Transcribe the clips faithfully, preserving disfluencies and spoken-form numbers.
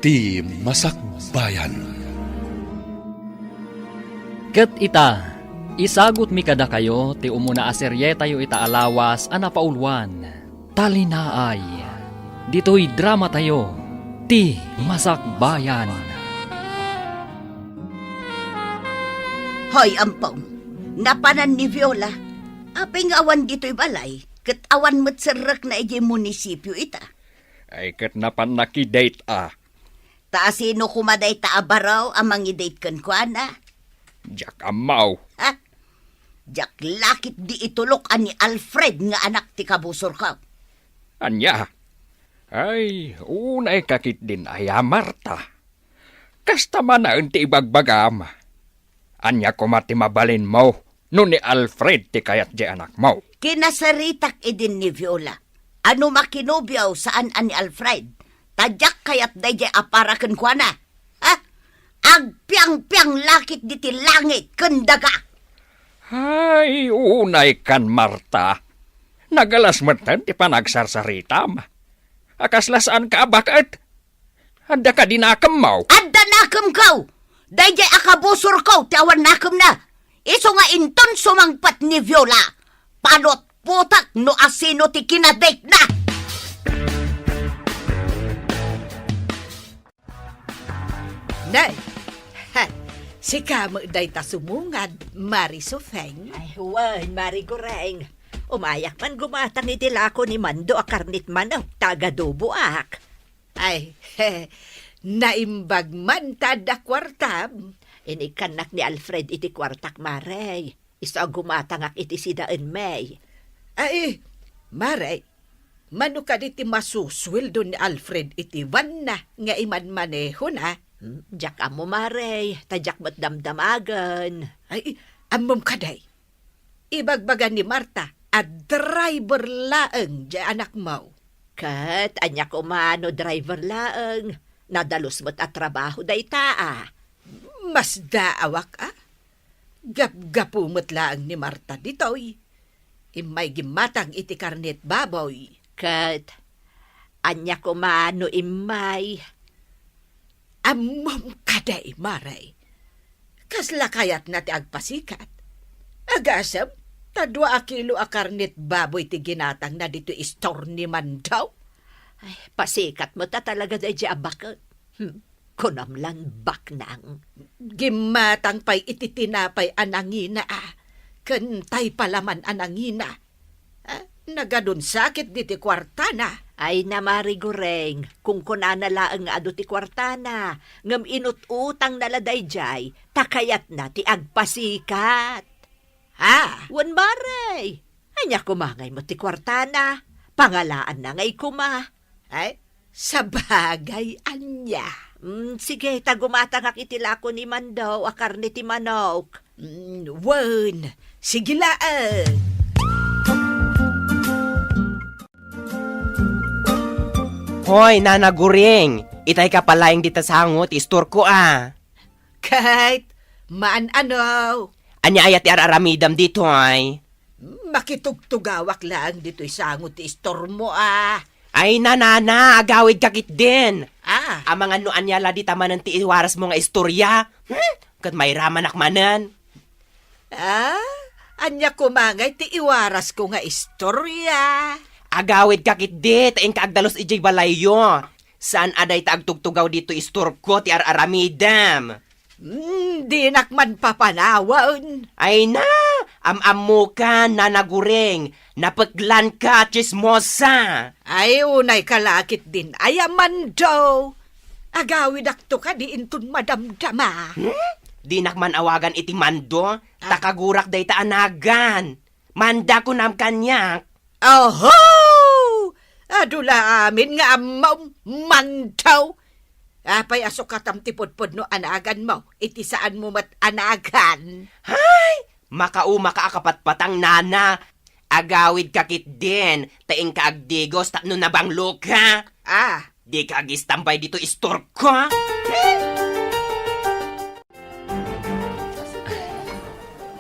Ti Masakbayan. Ket ita, isagutmi kadakayo ti umuna a serietayo ita a lawas a napauluan, Talinaay. Ditoy dramatayo, Ti Masakbayan. Hoy, Ampong, napanan ni Viola. Apay nga awan ditoy balay, ket awan met serrekna idiay munisipio ita? Ay, ket napanna ki date a. Ta asino koma dayta a baro a mangidate kenkuana? Diak ammo. Ha? Diak lakit di itulok a ni Alfred nga anak ti kabusorko. Ania? Ay, unayka ketdin aya, Marta. Kasta manen ti ibagbagam. Ania koma ti mabalinmo no ni Alfred ti kayat diay anakmo? Kinasaritak idin ni Viola a no makinobio saan a ni Alfred, ta diak kayat daydiay a para kenkuana. Ha? Agpiangpiang lakit diti langit ken daga. Ay, unaykan, Marta. Nagalas metten ti panagsarsaritam. A kasla saanka a baket? Adda kadi nakemmo? Adda nakemko! Daydiay a kabusorko ti awan nakemna. Isu nga inton sumangpet ni Viola, panutputak no asino ti kinadatena. Nay, ha, sika met dayta sumungad, Mari Sufeng? Ay, wen, Mari Goreng. Umayak man gumatang iti lako ni Mando a karnit manok ta agadoboak. Ay, naimbag man ta adda kuartam. Inikkannak ni Alfred iti kuartak, Mare. Isu a gumatangak iti sidaenmi. Ay, Mare, mano kadi ti masusueldo ni Alfred iti vanna nga imanmanehona? Hmm, diak ammo, Mare, ta diak met damdamagen. Ay, ammom kadi? Ibagbaga ni Marta a driver laeng diay anakmo. Ket ania koma no driver laeng? Nadalus met a trabaho dayta a. Masdaawak a. Gapgapu met laeng ni Marta ditoy. Immay gimmatang iti karnit baboy. Ket ania koma no immay? Ammom kadi, Mare? Kasla kayatna ti agpasikat? Agasem ta dua a kilo a karnit baboy ti ginatangna ditoy istor ni Mando. Ay, pasikat met a talaga daydiay a baket. Hmm, kunam lan baknang. Gimmatang pay iti tinapay a nangina a, ken tay palaman a nangina. Ah, nagadun sakit diti kuartana. Ay, na, Mari Goreng, kunkunana laeng nga adu ti kuartana, ngem inut-utangna la daydiay, ta kayatna ti agpasikat. Ha? Wen, Mare. Ania koma ngay met ti kuartana? Pangalaanna ngay koma. Ay, sabagay, ania? Mm, sige, ta gumatangak iti lako ni Mando a karne ti manok. Mm, wen, sige laeng. Hoy, Nana Guring, itay ka palaeng dita sango ti istorko a. Ket, maan-ano? Ania aya ti ar-aramidem ditoy? Makitugtugawak laeng ditoy sango ti istormo a. Ay, nanana, agawidka ketdin. Ah. Amangan no ania la dita manen ti iwarasmo nga istoria? Hmm? Ket mairamanak manen. Ah, ania koma ngay ti iwarasko nga istoria? Agawidka ketdi, ta inka agdalus idiay balayyo. Saan a dayta agtugtugaw ditoy istorko ti ar-aramidem. Hmm, dinak man papanawen. Ay na, am-ammokan, Nana Guring, napeklanka, tsismosa. Ay, unayka la ketdin aya, Mando. Agawidakto kadi inton madamdama. Hmm? Dinak man awagan iti Mando, ta kagurak dayta a nagan. Manda kunam kaniak. Oho! Adu la amin nga ammom, Mando. Apay a sukatam ti pudpudno a naganmo iti saanmo met a nagan? Hay! Makaumaka a kapatpatang, nana. Agawidka ketdin, ta inka agdigos tapno nabangloka. Ah. Dika agistampay ditoy istorko.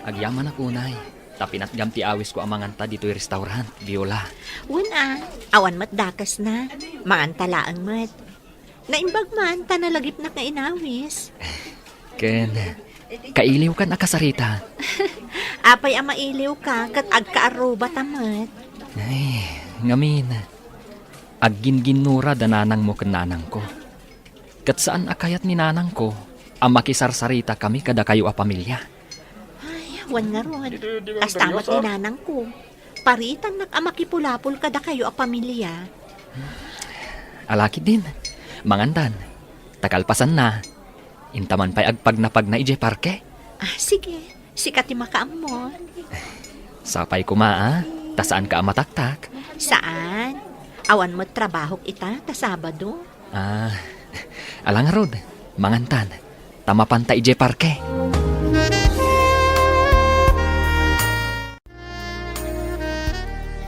Agyamanak unay, ta pinatgam ti awisko a manganta ditoy restaurant, Viola. Wen a, awan met dakesna. Manganta laeng met. Naimbag man, ta nalagipnak nga inawis. Ken, kailiwkan a kasarita. Apay a mailiwka, ket agkaarrubata met. Ay, ngamin, agginginnura da nanangmo ken nanangko. Ket saan a kayat ni nanangko a makisarsaritakami kadakayo a pamilia. Ay, wen ngarud. Kasta met ni nanangko. Paritannak a makipulapol kadakayo a pamilia. Ala ketdin, mangantan. Ta kalpasanna, inta man pay agpagnapagna idiay parke. Ah, sige. Sika ti makaammo. Sapay koma, a, ta saanka a mataktak. Saan? Awan met trabahok ita ta Sabado. Ah, ala ngarud, mangantan. Ta mapanta idiay parke.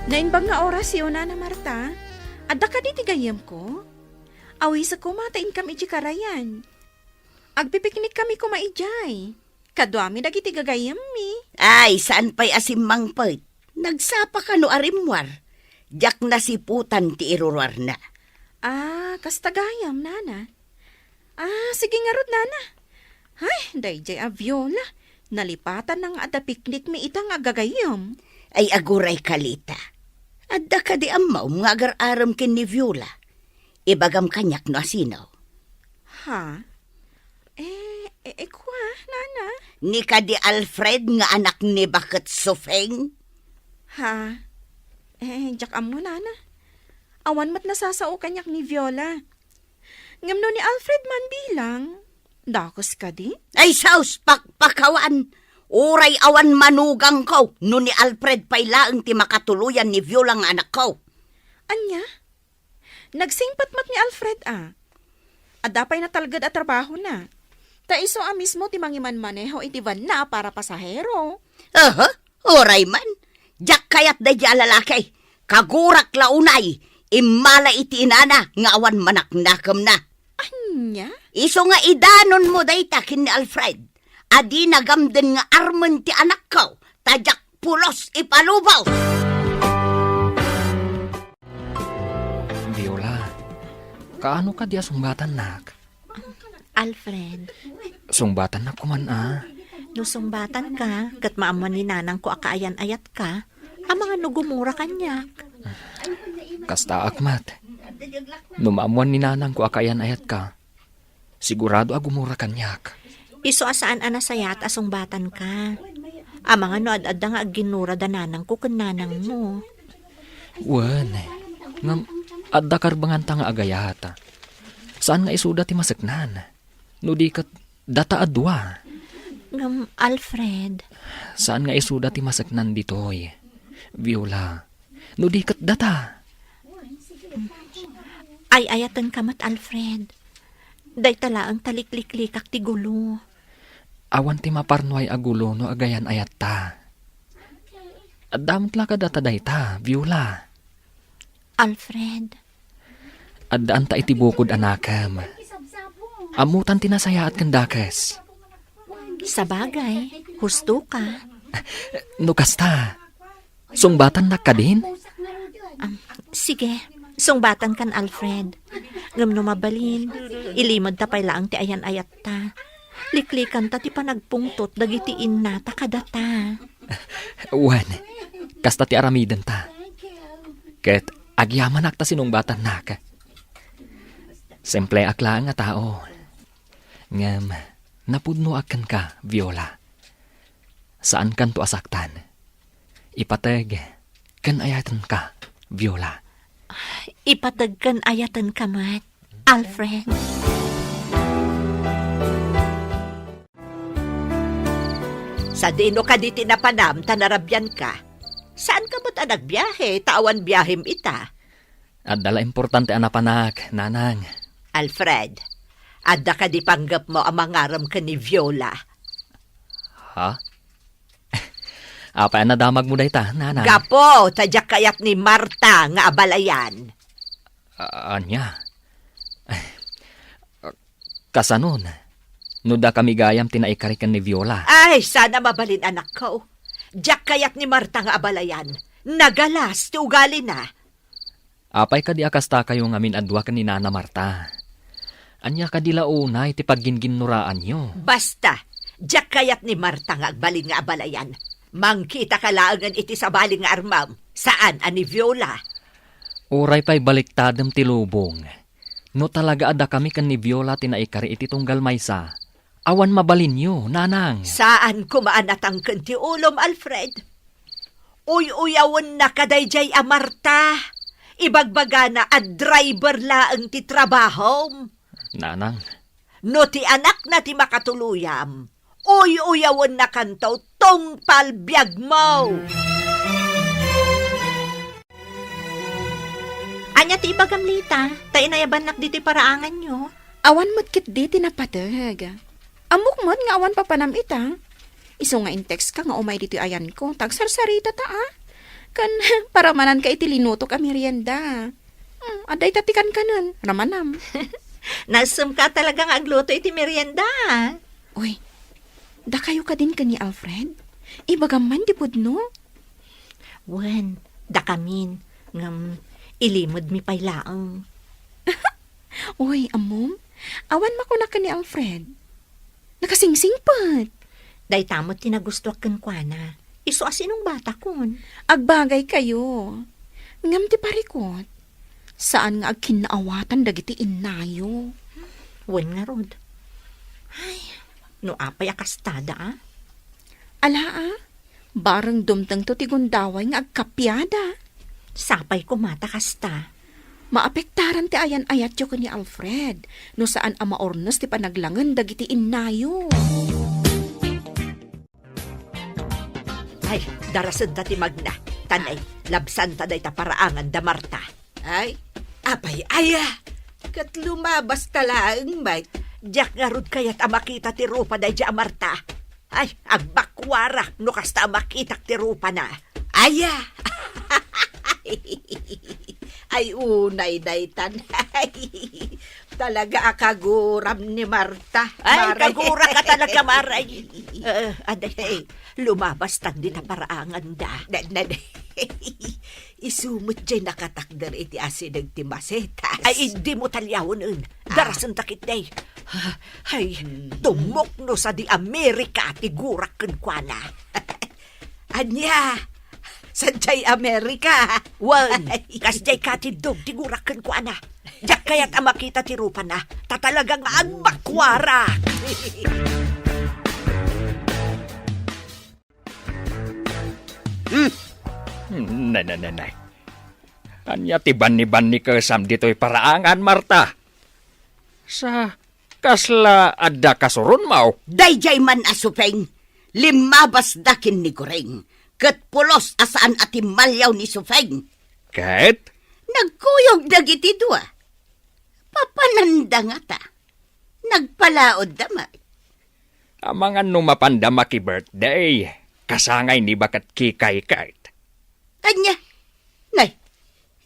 Naimbag nga orasyo, Nana Marta. Adda kadi ti gayyemko? Awisekko mata inkam idiay karayan. Agpipiknikkami koma idiay. Kaduami dagiti gagayyemmi. Ay, saan pay a simmangpet? Nagsapaka no a rimmuar. Diak nasiputan ti iruruarna. Ah, kasta gayam, Nana. Ah, sige ngarud, Nana. Ay, daydiay a Viola. Nalipatanna nga adda piknikmi ita nga gagayyem. Ay, aguray kalita. Adda kadi ammom nga agar-arem ken ni Viola? Ibagam kaniak no asino. Ha? Eh, eh, eh, kua, Nana? Ni kadi Alfred nga anak ni Baket Sufeng? Ha? Eh, diak ammo, Nana. Awan met nasasao kaniak ni Viola. Ngem no ni Alfred man bilang, dakes kadi? Ay, sus, pakpakawan! Uray awan manugangko no ni Alfred pay laeng ti makatuloyan ni Viola nga anakko. Ania? Nagsingpet met ni Alfred, a. Adda pay natalged a trabahona. Ta isu a mismo ti mangimanmaneho iti vanna a para pasahero. Aha, uray man. Diak kayat daydiay a lalaki. Kagurak la unay, immala iti inana nga awan manaknakemna. Ania? Isu nga idanonmo dayta ken ni Alfred. A dina gamden nga armen ti anakko, ta diak pulos ipalubos. Viola, kaano kadi a sungbatannak? Alfred. Sungbatannak koman, a. No sungbatanka, ket maammuan ni nanangko a kaayan-ayatka, amangan no gumura kaniak. Kastaak met. No maammuan ni nanangko a kaayan-ayatka, sigurado a gumura kaniak. Isu a saan a nasayaat a sungbatanka. Amangan no ad-adda nga agginnura da nanangko ken nanangmo. Wen, ngem adda karbenganta nga agayat. Saan nga isuda ti maseknan. No di ket data a dua. Ngem, Alfred. Saan nga isuda ti maseknan ditoy, Viola. No di ket data. Ay-ayatenka met, Alfred. Dayta laeng ta likliklikak ti gulo. Awan ti maparnuay a gulo no agayan-ayatta. Adda met la kadata dayta, Viola. Alfred. Addaanta iti bukod a nakem. Ammotan ti nasayaat ken dakes. Sabagay, husto ka. No kasta, sungbatannak kadin? Am, sige, sungbatankan, Alfred. Ngem no mabalin, ilimedta pay laeng ti ayan-ayatta. Liklikanta ti panagpungtot dagiti innata kadata. Wen, kasta ti aramidenta. Ket agyamanak ta sinungbatannak. Simpleak laeng a tao. Ngem napudnoak kenka, Viola. Saankanto a saktan. Ipateg ken ayatenka, Viola. Ipateg ken ayatenka met, Alfred. Sadino kadi ti napanam ta narabianka? Saanka met a nagbiahe ta awan biahem ita? Adda la importante a napanak, nanang. Alfred, adda kadi panggepmo a mangarem ken ni Viola? Ha? Apay a nadamagmo dayta, nanang? Gapu ta diak kayat ni Marta nga abalayan. A-, ania? Kasanon, no dakami gayam ti naikari ken ni Viola? Ay, sana mabalin, anakko. Diak kayat ni Marta nga abalayan. Nagalas ti ugalina. Apay kadi a kastakayo ngamin a dua ken ni Nana Marta? Ania kadi la unay ti pagginginnoraanyo? Basta, diak kayat ni Marta nga agbalin nga abalayan. Mangkitaka laengen iti sabali nga armam, saan a ni Viola. Uray pay baliktadem ti lubong. No talaga a dakami ken ni Viola ti naikari iti tunggal maysa, awan mabalinyo, nanang. Saan koma a natangken ti ulom, Alfred. Uy-uyawennaka daydiay a Marta. Ibagbagana a driver laeng ti trabahom. Nanang. No ti anakna ti makatuluyam, uy-uyawennakanto tungpal biagmo. Ania ti ibagam, Lita? Ta inayabannak ditoy paraanganyo. Awan met ketdi ti napateg. Ammok met nga awan papanam ita. Isu nga in-text ka nga umay ditoy ayanko, ta agsarsaritata, a. Ken paramananka iti linutok a merienda. Hmm, adda ita ti kankanen, ramanam. Nasemka talaga nga agluto iti merienda, a. Uy, dakayo kadin ken ni Alfred? Ibagam man ti pudno? Wen, dakamin, ngem ilimedmi pay laeng. Uy, ammom, awan makunak ken ni Alfred. Nakasingsingpet. Dayta met ti nagustuak kenkuana. Isu a sinungbatakon. Agbagaykayo. Ngem ti parikut, saan nga agkinnaawatan dagiti innayo. Wen ngarud. Ay, no apay a kastada, a? Ala, a? Bareng dumtengto ti gundaway nga agkapiada. Sapay koma ta kasta. Maapektaran ti ayan-ayatyo ken ni Alfred no saan a maurnes ti panaglangen dagiti innayo. Ay, darasenta ti magna. Tanay, labsanta dayta paraangan da Marta. Ay, apay aya? Ket lumabasta laeng met. Diak ngarud kayat a makita ti rupa daydiay a Marta. Ay, agbakuarak no kasta a makitak ti rupana. Aya! Ay, unay daytan. Talaga a kaguram ni Marta, Ay, Mare. Kaguraka talaga, Mare. Eh, aday, Hey. Lumabastan dita paraanganda. Na, na, Isu met jay nakatakder iti asideg ti masetas. Ay, idi mo taliawen, en. Ah. Darasenta ketdi. Ay, Hmm. Tumukno sadi Amerika ti gurak kenkuana. Ania? Sadiay Amerika? Wen, Ay. Kasdiay katiddog ti gurak kenkuana. Diak kayat a makita ti rupana, ta talaga nga agbakuarak. Hmm. Nay, nay, nay, nay. Ania ti banni-bannikesam ditoy paraangan, Marta? Sa kasla adda kasuronmo? Daydiay man a Supeng, limmabasda ken ni Guring, ket pulos a saan a timmaliaw ni Supeng. Ket? Nagkuyog dagiti dua. Papananda ngata. Nagpalaodda met. Amangan no mapanda maki-birthday, kasangay ni baket Kikay ket. Ania? Nay,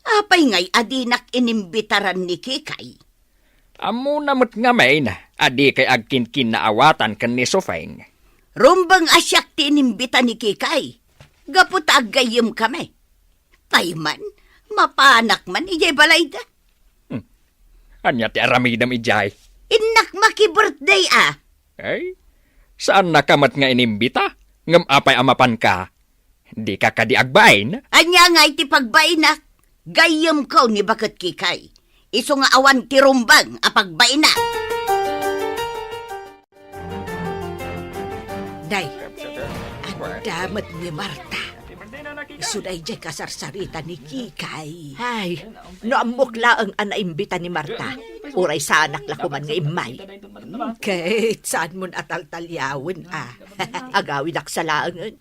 apay ngay a dinak inimbitaran ni Kikay? Ammona met ngamin a dikay agkinkinnaawatan ken ni Sofeng. Rumbeng a siak ti inimbita ni Kikay, gapu ta aggayyemkami. Pay man, mapanak man idiay balayda. Hmm. Ania ti aramidem idiay? Innak maki-birthday a. Ay, saannaka met nga inimbita, ngem apay a mapanka? Dika kadi agbain? Ania ngay ti pagbainak? Gayyemko ni baket Kikay. Isu nga awan ti rumbeng a pagbainak. Nay, adda met ni Marta. Isu daydiay kasarsarita ni Kikay. Ay, no ammok laeng a naimbita ni Marta, uray saanak la koman nga immay. Ket saanmon a taltaliawen a. Agawidak sa laengen.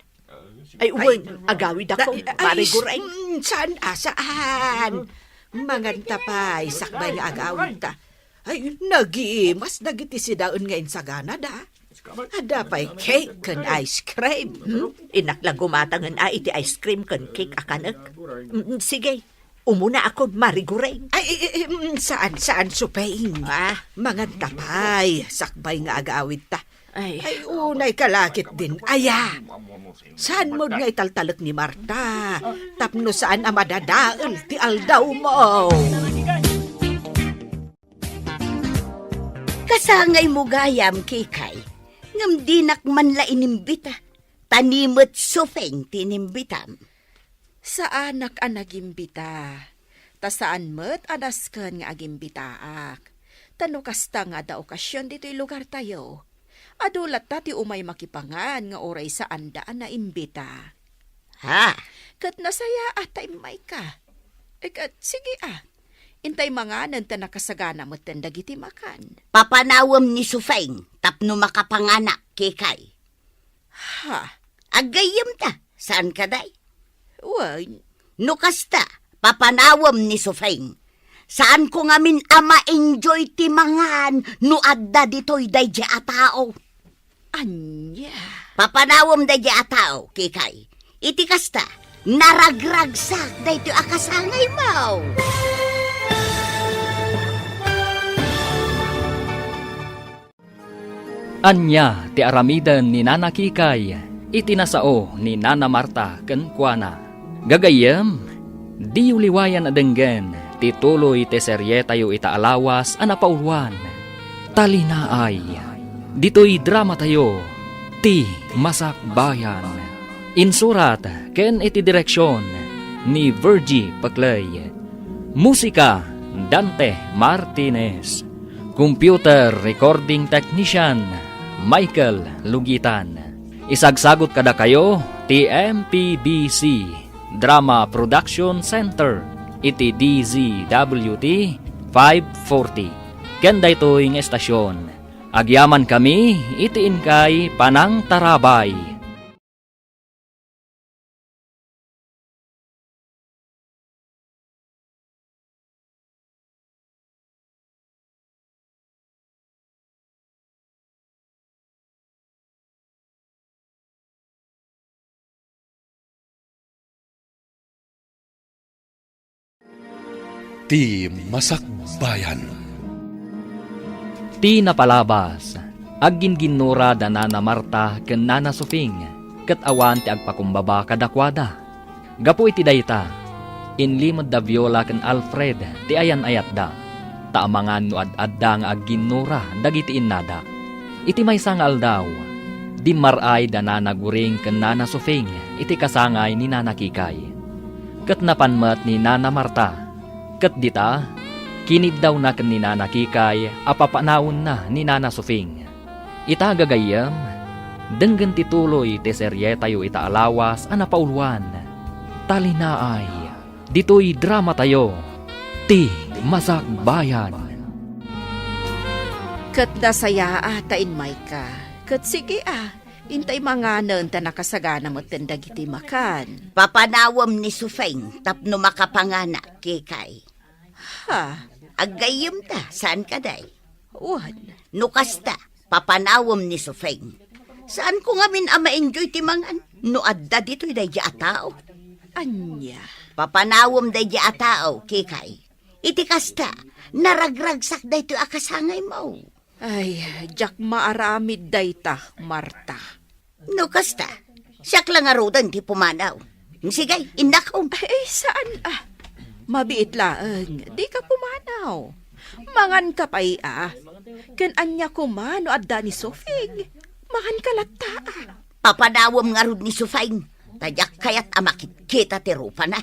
Ay, wen, agawidakon, Mare Guray. Mm, saan a, saan? Manganta pay, sakbay nga agawidta. Ay, nagimas dagiti sidaen nga insaganada. Adda pay cake ken ice cream. Hmm? Innak la gumatangen a iti ice cream ken cake a kanek. Mm, sige, umuna ako, Mare Guray. Ay, i-, i-, mm, saan, saan, Supeng? Ah. Manganta pay, sakbay nga agawidta. Ay. Ay, unay ka la ketdin, aya. Saanmod nga italtalek ni Marta, tapno saan a madadael ti aldawmo. Ay, Sangaymo gayam, Kikay, ngem dinak man la inimbita. Ta ni met Sufeng ti inimbitam. Saanak a nagimbita. Ta saan met a nasken nga agimbitaak. Ta no kasta nga adda okasion ditoy lugartayo, adu latta ti umay makipangan nga uray saanda a naimbita. Ha? Ket nasayaat ta immayka. Eh, ket sige a. Intay manganen ta nakasagana metten dagiti makan. Papanawem ni Sufeng tapno makapanganak, Kikay. Ha? Aggayyemta, saan kadi? Wen. No kasta, papanawem ni Sufeng. Saanko ngamin a ma-enjoy ti mangan no adda ditoy daydi a tao. Ania? Papanawem daydi a tao, Kikay. Iti kasta, naragragsak daytoy a kasangaymo. Ania ti aramiden ni Nana Kikay iti nasao ni Nana Marta kenkuana? Gagayyem, diyo liwayan a denggen ti tuloy ti serietayo ita a lawas a napauluan, Talinaay. Ditoy dramatayo, Ti Masakbayan. Insurat ken iti direksion ni Virgie Paclay. Musika, Dante Martinez. Computer Recording Technician, Michael Lugitan. Isagsagut kadakayo ti M P B C Drama Production Center iti D Z W T five forty. Ken daytoy nga estasion, agyamankami iti inkay panangtarabay. Ti Masakbayan. Ti napalabas, agginginnura da Nana Marta ken Nana Sufing, ket awan ti agpakumbaba kadakuada. Gapu iti dayta, inlimed da Viola ken Alfred ti ayan-ayatda, ta amangan no ad-adda nga agginnura dagiti innada. Iti maysa nga aldaw, dimmar-ay da Nana Guring ken Nana Sufing iti kasangay ni Nana Kikay. Ket napan met ni Nana Marta, ket dita, kiniddawna ken ni Nana Kikay a papanawenna ni Nana Sufing. Ita gagayyem, denggen ti tuloy ti serietayo ita a lawas a napauluan, Talinaay. Ditoy dramatayo, Ti Masakbayan. Ket nasayaat ta immayka. Ket sige a, intay manganen ta nakasagana metten dagiti makan. Papanawem ni Sufeng tapno makapanganak, Kikay. Ha? Aggayyemta, saan kadi? Wen. No kasta, papanawem ni Sufeng. Saanko ngamin a ma-enjoy ti mangan no adda ditoy daydi a tao. Ania? Papanawem daydi a tao, Kikay. Iti kasta, naragragsak daytoy a kasangaymo. Ay, diak maaramid dayta, Marta. No kasta, siak la ngaruden ti pumanaw. Sige, innak. Ay, saan a. Mabiit laeng, dika pumanaw. Manganka pay a. Ken ania koma no adda ni Sofing? Manganka latta a. Papanawem ngarud ni Sofing, ta diak kayat a makitkita ti rupana.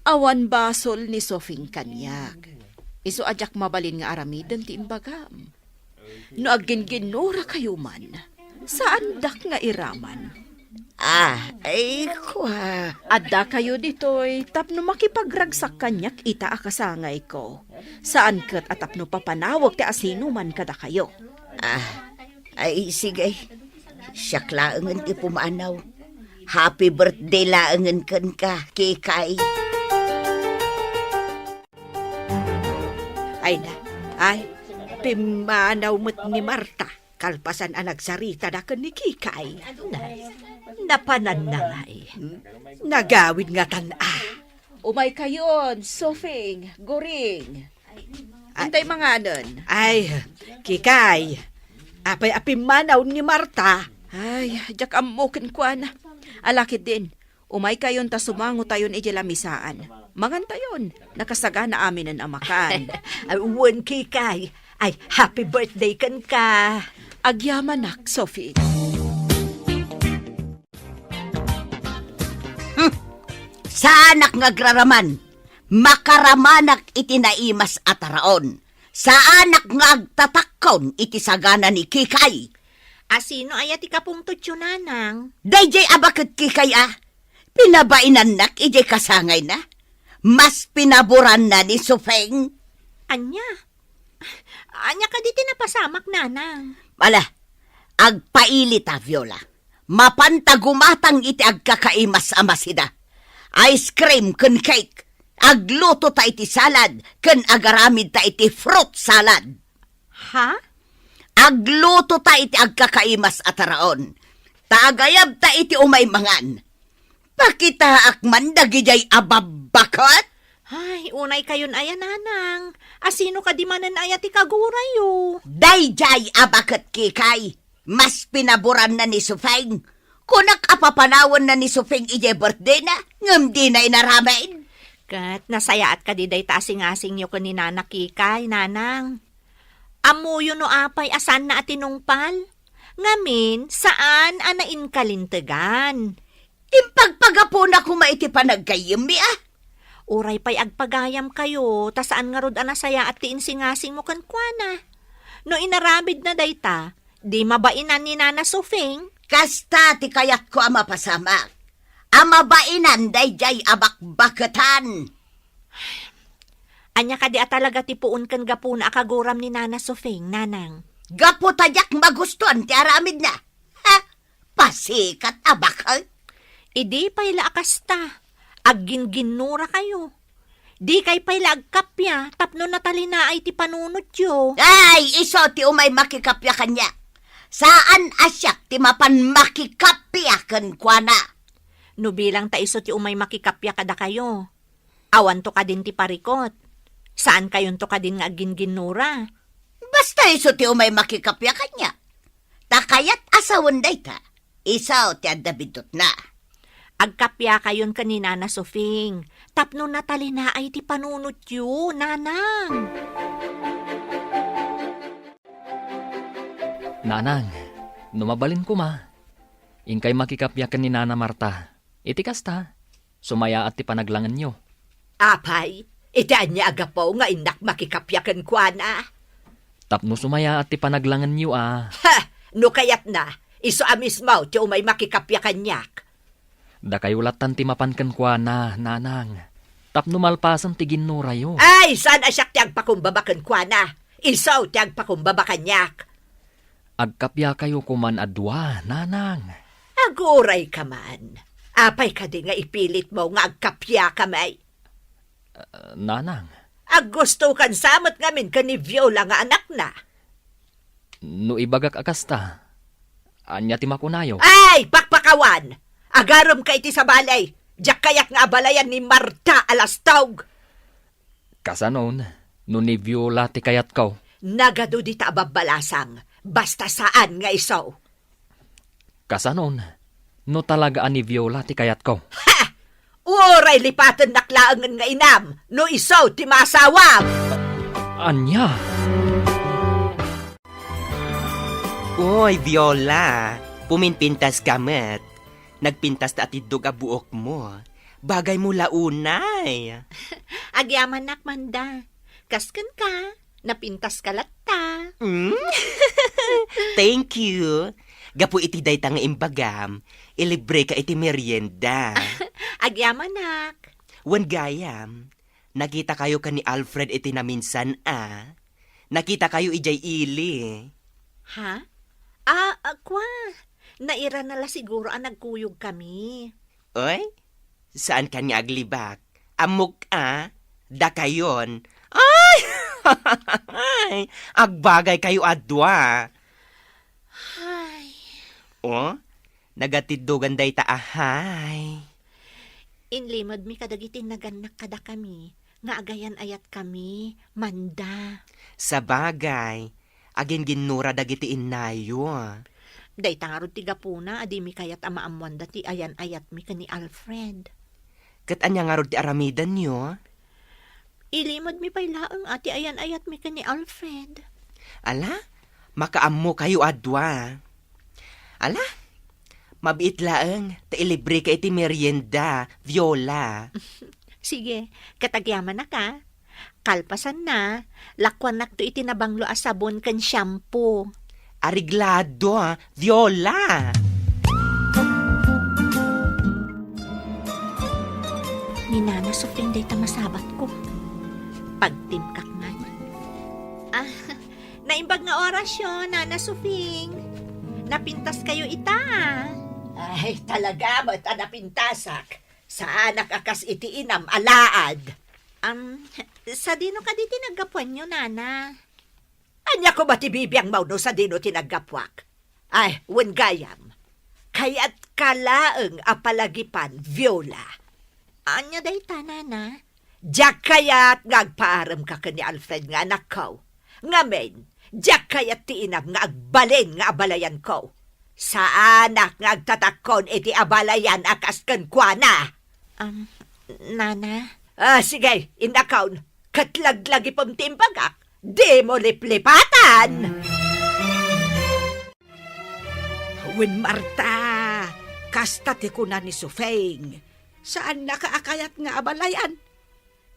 Awan basol ni Sofing kaniak. Isu a diak mabalin nga aramiden ti imbagam. No agginginnurakayo man, saandak nga iraman. Ah, ay, kua. Addakayo ditoy tapno makipagragsak kaniak ita a kasangayko. Saan ket a tapno papanawek ti asinoman kadakayo. Ah, ay, sige. Siak laengen ti pumanaw. Happy birthday laengen kenka, Kikay. Ay na, ay, pimmanaw met ni Marta, kalpasan a nagsaritada ken ni Kikay. Nay, napananna ngay. Nagawid ngatan a. Umaykayon, Sofing, Guring. Ah. Intay manganen. Ay, Kikay, apay a pimmanaw ni Marta? Ay, diak ammo kenkuana. Ala ketdin, umaykayon ta sumangotayon idiay lamisaan. Mangantayon, nakasagana aminen a makan. Ay, wen, Kikay, Ay, happy birthday kenka. Agyamanak, Sophie. Hmm. Saanak nga agraraman. Makaramanak iti naimas a taraon. Saanak nga agtatakkon iti sagana ni Kikay. A sino aya ti kapungtotyo, Nanang? Daydiay a baket, Kikay, a. Pinabainannak idiay kasangayna. Mas pinaboranna ni Sufeng. Ania? Ania kadi ti napasamak, Nanang? Ala, agpailita, Viola. Mapanta gumatang iti agkakaimas a masida. Ice cream ken cake. Aglutota iti salad ken agaramidta iti fruit salad. Ha? Aglutota iti agkakaimas a taraon. Ta agayabta iti umay mangan. Pakitaak man dagidiay a babbaket. Ay, unaykayon aya, Nanang. A sino kadi manen aya ti kagurayo? Daydiay a baket, Kikay. Mas pinaboranna ni Sufeng. Kunak a papanawanna ni Sufeng idiay birthdayna, ngem dina inaramid. Ket nasayaat kadi dayta a singasingyo ken ni Nana Kikay, Nanang. Ammoyo no apay a saanna a tinungpal? Ngamin, saan a nainkalintegan. Impagpagapuna koma iti panaggayyemmi, a? Uray pay agpagayamkayo, ta saan ngarud a nasayaat ti insingasingmo kenkuana. No inaramidna dayta, di mabainan ni Nana Sufing. Kasta ti kayatko a mapasamak. A mabainan daydiay a bakbaketan. Ania kadi a talaga ti puon ken gapuna a kaguram ni Nana Sufing, Nanang? Gapu ta diak magustuan ti aramidna. Ha? Pasikat a baket? Idi pay la a kasta, aggingginnurakayo. Dikay pay la agkappia tapno natalinaay ti panunotyo. Ay, isu ti umay makikappia kaniak. Saan a siak ti mapan makikappia kenkuana. No bilang ta isu ti umay makikappia kadakayo, awanto kadin ti parikot. Saankayonto kadin nga aggingginnura. Basta isu ti umay makikappia kaniak. Ta kayat a sawen dayta, isu ti adda biddutna. Agkappiakayon ken ni Nana Sufing, tapno natalinaay ti panunotyo, Nanang. Nanang, no mabalin koma, inkay makikappia ken ni Nana Marta. Iti kasta, sumayaat ti panaglangenyo. Apay, iti ania a gapu nga innak makikappia kenkuana? Tapno sumayaat ti panaglangenyo a. Ha! No kayatna, isu a mismo ti umay makikappia kaniak. Dakayo lattan ti mapan kenkuana, Nanang. Tapno malpasen ti ginnurayo. Ay, saan a siak ti agpakumbaba kenkuana. Isu ti agpakumbaba kaniak. Agkappiakayo koman a dua, Nanang. Agurayka man. Apay kadi nga ipilitmo nga agkappiakami? Ah, Nanang. Aggustokan sa met ngamin ken ni Viola nga anakna. No ibagak a kasta, ania ti makunayo? Ay, pakpakawan! Agaremka iti sabali! Diak kayat nga abalayan ni Marta a lastog! Kasanon, no ni Viola ti kayatko? Nagadu dita a babbalasang, basta saan nga isu. Kasanon, no talaga a ni Viola ti kayatko? Ha! Uray lipatennak laengen nga inam no isu ti maasawam! Ania? Uy, Viola, puminpintas ka met. Nagpintas ta atiddog a buokmo. Bagaymo la unay. Agyamanak, Manda. Kas kenka, napintaska latta. Mm? Thank you. Gapu iti dayta nga imbagam, ilibreka iti merienda. Agyamanak. Wen gayam, nakitakayo ken ni Alfred iti naminsan a. Nakitakayo idiay ili. Ha? Ah, ah, kwa. Nairana la siguro a nagkuyogkami. Oy, saan kan nga aglibak? Ammok a, dakayon. Ay! Agbagaykayo a dua. Ay. O, nagatiddogan dayta a hay. Inlimedmi kadagiti nagannak kadakami nga agayan-ayatkami, Manda. Sabagay, aginginnura dagiti innayo. Dayta ngarud ti gapuna a dimi kayat a maammoanda ti ayan-ayatmi ken ni Alfred. Ket ania ngarud ti aramidenyo? Ilimedmi pay laeng a ti ayan-ayatmi ken ni Alfred. Ala, makaammokayo a dua. Ala, mabiit laeng ta ilibreka iti merienda, Viola. Sige, ket agyamanak a. Kalpasanna, lakuannakto iti nabanglo a sabon ken shampoo. Areglado, a, Viola! Ni Nana Sofing dayta masabatko. Pagtimkak man. Ah, naimbag nga orasyo, Nana Sofing. Napintaskayo ita. Ay, talaga met a napintasak. Saanak a kas iti inam a laad. Am, sadino kadi ti naggapuanyo, Nana? Ania koma ti bibiangmo no sadino ti naggapuak? Ay, wen gayam. Kayatka laeng a palagipan, Viola. Ania dayta, Nana? Diak kayat nga agpaaremka ken ni Alfred nga anakko. Ngamin, diak kayat ti inam nga agbalin nga abalayanko. Saanak nga agtatakkon iti abalayan a kas kenkuana. Am, Nana? Ah, sige, innakon. Ket laglagipem ti imbagak. Dimo liplipatan! Wen, Marta, kasta ti kuna ni Sofeng. Saannaka a kayat nga abalayan.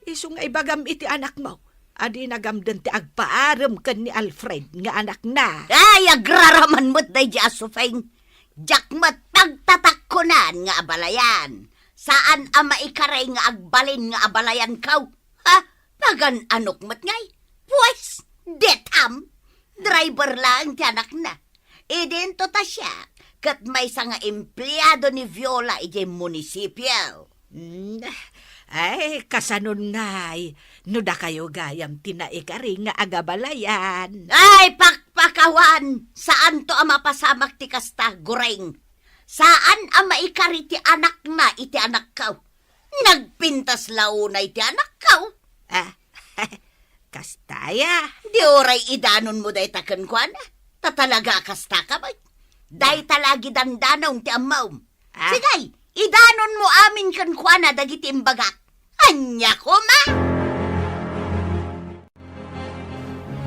Isu nga ibagam iti anakmo a dina gamden ti agpaarem ken ni Alfred nga anakna. Ay, agraraman met daydi a Sofeng. Diak met pagtatakkonan nga abalayan. Saan a maikari nga agbalin nga abalayanko. Ha? Pagan-anok met ngay? Pues, detam! Driver laeng ti anakna. Idinto ta siak, ket maysa nga empleado ni Viola idiay munisipio. Hmm, ay, kasanon ngay, no dakayo gayam ti naikari nga agabalayan. Ay, pakpakawan! Saanto a mapasamak ti kasta, Goreng. Saan a maikari ti anakna iti anakko. Nagpintas la unay ti anakko. Ah, kasta ya. Di uray idanonmo dayta kenkuana. Ta talaga a kasta ka met. Dayta la agidandanom ti ammom. Ah. Sige, idanonmo amin kenkuana dagiti imbagak. Ania koma?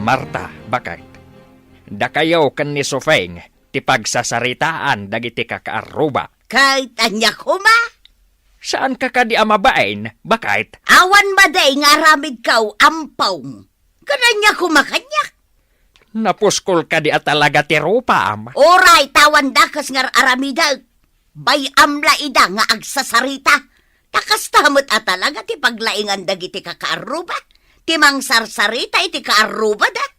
Marta, baket. Dakayo ken ni Sofeng ti pagsasaritaan dagiti kakaarruba. Ket ania koma? Saanka kadi a mabain, baket? Awan madi nga aramidko, Ampong. Ket ania koma kaniak? Napuskol kadi a talaga ti rupam? Uray, ta awan dakes nga aramidek. Bay-am la ida nga agsasarita. Ta kasta met a talaga ti paglaingan dagiti kakaarruba. Ti mangsarsarita iti kaarrubada.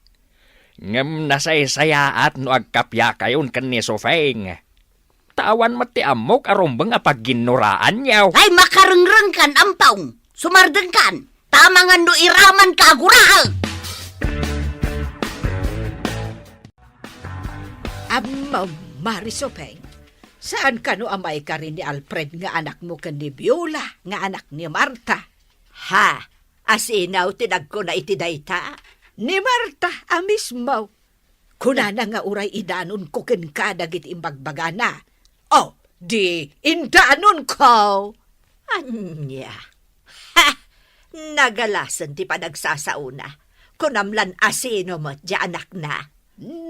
Ngem nasaysayaat no agkapiakayon ken ni Sofeng. Ta awan met ti ammok a rumbeng a pagginnuraanyo. Ay, makarengrengkan, Ampong! Sumardengkan! Ta amangan no iramanka a guraek! Ammom, Mari Sofeng, saan kano a maikari ni Alfred nga anakmo ken ni Viola nga anak ni Marta? Ha? Asino ti nagkuna iti dayta? Ni Marta a mismo. Kunana nga uray idanonko kenka dagiti imbagbagana. O, di indanonko. Ania? Ha! Nagalasen ti panagsasaona. Kunam lan asino met diay anakna?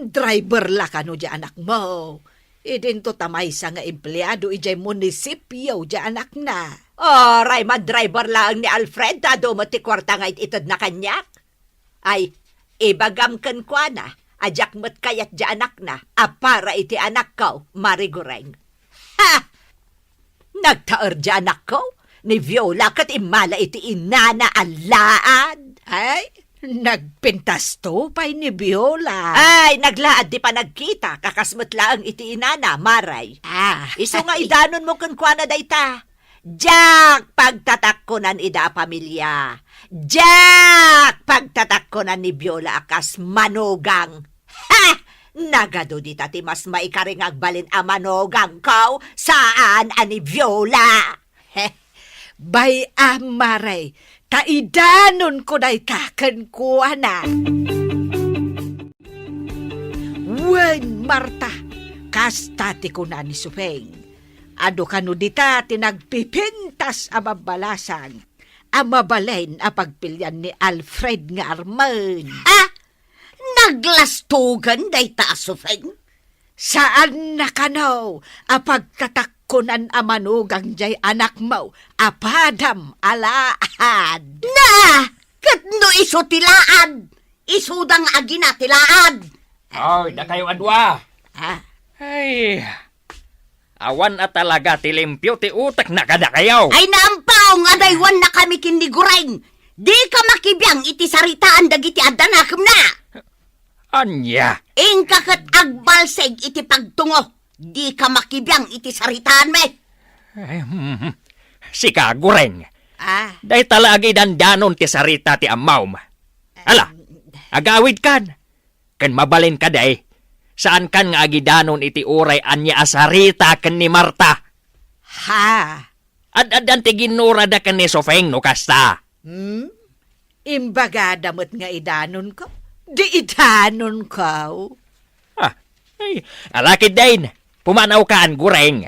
Driver la kano diay anakmo. Idinto ta maysa nga empleado idiay munisipio diay anakna. Uray man driver laeng ni Alfred ta adu met ti kuarta nga it-itedna kaniak. Ay, ibagam kenkuana a diak met kayat diay anakna a para iti anakko, Mari Goreng. Ha! Nagtaer diay anakko ni Viola ket immala iti inana a laad. Ay, nagpintasto pay ni Viola. Ay, naglaad ti panagkita, kakas met laeng iti inana, Mari. Ah. Isu nga idanonmo kenkuana dayta. Diak pagtatakkonan ida a pamilia. Diak pagtatakkonan ni Viola a kas manugang. Ha! Nagadu dita ti mas maikari nga agbalin a manugangko, saan a ni Viola. He. Bay-am, Mari, ta idanonko dayta kenkuana. Wen, Marta, kasta ti kuna ni Sofeng. Adu kano dita ti nagpipintas a babbalasang a mabalin a pagpilian ni Alfred nga armen. Ah! Na aglastugan dayta a Sofeng? Saanna kano a pagtatakkonan a manugang jay anakmo a padam a laad? Na! Ket no isu ti laad, isuda nga agina ti laad. Oy, dakayo a dua. Ah. Ay, awan a talaga ti limpio ti utekna kadakayo. Ay, naampaw nga adaywannakami ken ni Gureng. Dika makibiang iti saritaan dagiti adda nakemna. Ania? Inka ket agbalsig iti pagtungo. Dika makibiang iti saritaanmi. Ay, hmm. Sika, Gureng. Ah. Dayta la agidandanon ti sarita ti ammom. Ala, agawidkan. Ken mabalin kadi, saankan nga agidanon iti uray ania a sarita ken ni Marta. Ha? Ad-addan ti ginnurada ken ni Sofeng no kasta. Hmm? Imbagada met nga idanonko? Di idanonko. Ah, ay, ala ketdin, pumanawkan, Gureng.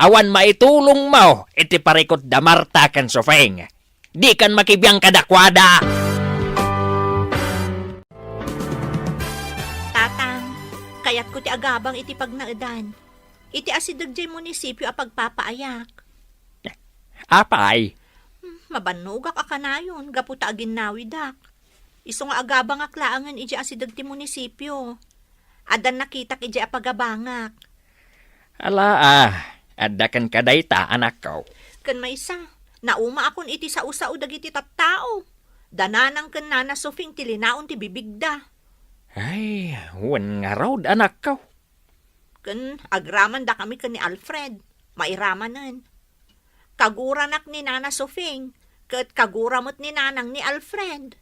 Awan maitulongmo iti parikut da Marta ken Sofeng. Dikan makibiang kadakuada. Tatang, kayatko ti agabang iti pagnaedan. Iti asideg jay munisipio a pagpapaayak. Apay? Hmm, mabannogak a kanayon gapu ta aginnawidak. Isu nga agabangak laengen idiay asideg ti munisipio. Addan nakitak idiay a pagabangak. Ala, ah, adda kenka dayta, anakko. Ken maysa, naumaakon iti sao-sao dagiti tattao. Da Nanang ken Nana Sofing ti linaon ti bibigda. Ay, wen ngarud, anakko. Ken agramandakami ken ni Alfred, mairamanen. Kaguranak ni Nana Sofing, ket kagura met ni Nanang ni Alfred.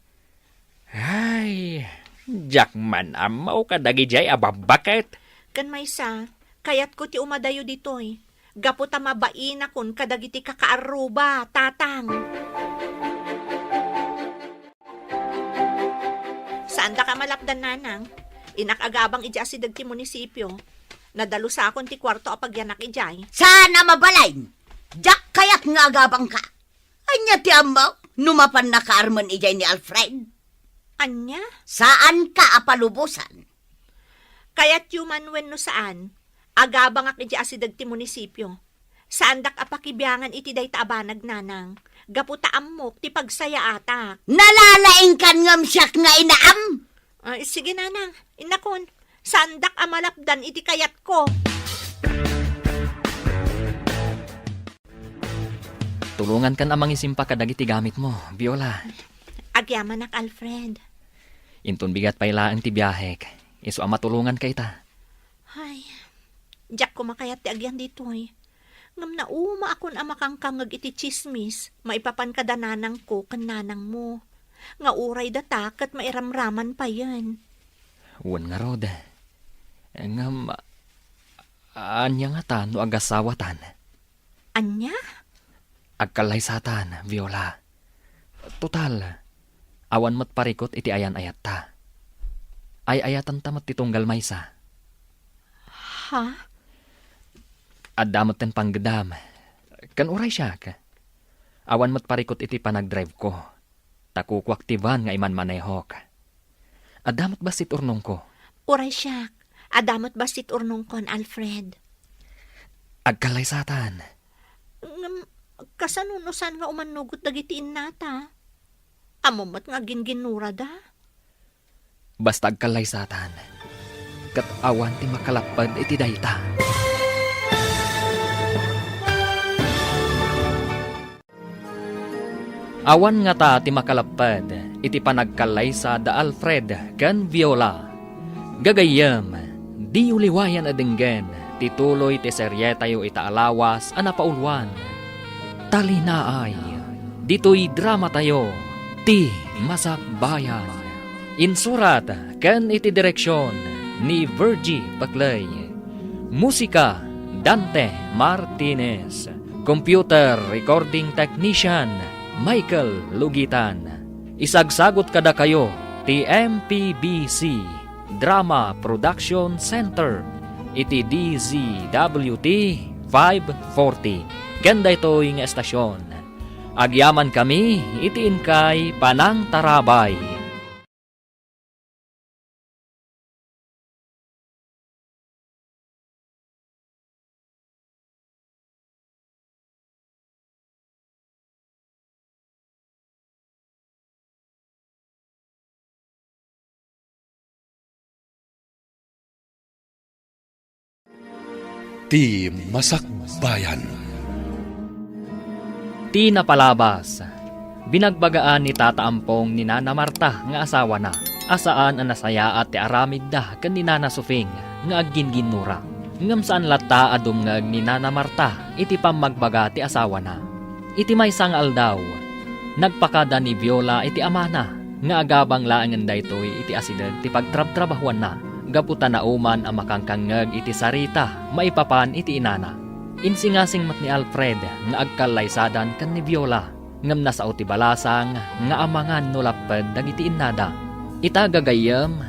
Ay, diak man ammo kadagidiay a babbaket. Ken maysa, kayatko ti umadayo ditoy, gapu ta mabainakon kadagiti kakaarruba, Tatang. Saandak a malapdan, Nanang. Innak agabang idiay asideg ti munisipio. Nadalusakon ti kuarto a pagyanak idiay. Saan a mabalin? Diak kayat nga agabangka. Ania ti ammok no mapan nakaarmen idiay ni Alfred? Ania? Saanka a palubosan. Kayatyo man wenno saan, agabangak idiay asideg ti munisipio. Saandak a pakibiangan iti dayta a banag, Nanang, gapu ta ammok ti pagsayaatak. Nalalaingkan ngem siak nga inaam? Ay, sige, Nanang, innakon, saandak a malapdan iti kayatko. Tulongankan a mangisimpa kadagiti gamitmo, Viola. Agyamanak, Alfred. Inton bigat pay laeng ti biahek, isu a matulonganka ita. Ay, diak koma kayat ti agyan ditoy. Ngem naumaakon a makangkangngeg iti tsismis maipapan kada nanangko ken nanangmo, nga uray data ket mairamraman payen. Wen ngarud. Ngem, ania ngata no agasawatan? Ania? Agkallaysatan, Viola. Total, awan met parikut iti ayan-ayatta. Ay-ayatanta met ti tunggal maysa. Ha? Adda metten panggedam. Ken uray siak, awan met parikut iti panagdriveko. Ta kukuak ti van nga imanmanehok. Adda met bassit urnongko. Uray siak, adda met bassit urnongkon, Alfred. Agkallaysatan. Ngem, kasano no saan nga umannugot dagiti innata? Ammom met nga agingginnurada? Basta agkallaysatan, ket awan ti makalapped iti dayta. Awan ngata ti makalapped iti panagkallaysa da Alfred ken Viola. Gagayyem, diyo liwayan a denggen ti tuloy ti serietayo ita a lawas a napauluan. Talinaay, ditoy dramatayo, Ti Masakbayan. Insurat ken iti direksion ni Virgie Paclay. Musika, Dante Martinez. Computer Recording Technician, Michael Lugitan. Isagsagut kadakayo ti M P B C Drama Production Center iti D Z W T five forty ken daytoy nga estasion. Agyamankami iti inkay panangtarabay. Ti Masakbayan. Ti napalabas, binagbagaan ni Tata Ampong ni Nana Marta nga asawana a saan a nasayaat ti aramidda ken ni Nana Sufing nga agginginnura. Ngem saan latta a dumngeg ni Nana Marta iti pammagbaga ti asawana. Iti maysa nga aldaw, nagpakada ni Viola iti amana nga agabang laengen daytoy iti asideg ti pagtrabtrabahuanna gapu ta nauman a makangkangngeg iti sarita maipapan iti inana. Insingasing met ni Alfred nga agkallaysadan ken ni Viola, ngem nasao ti balasang nga amangan no lapped dagiti innada. Ita, gagayyem,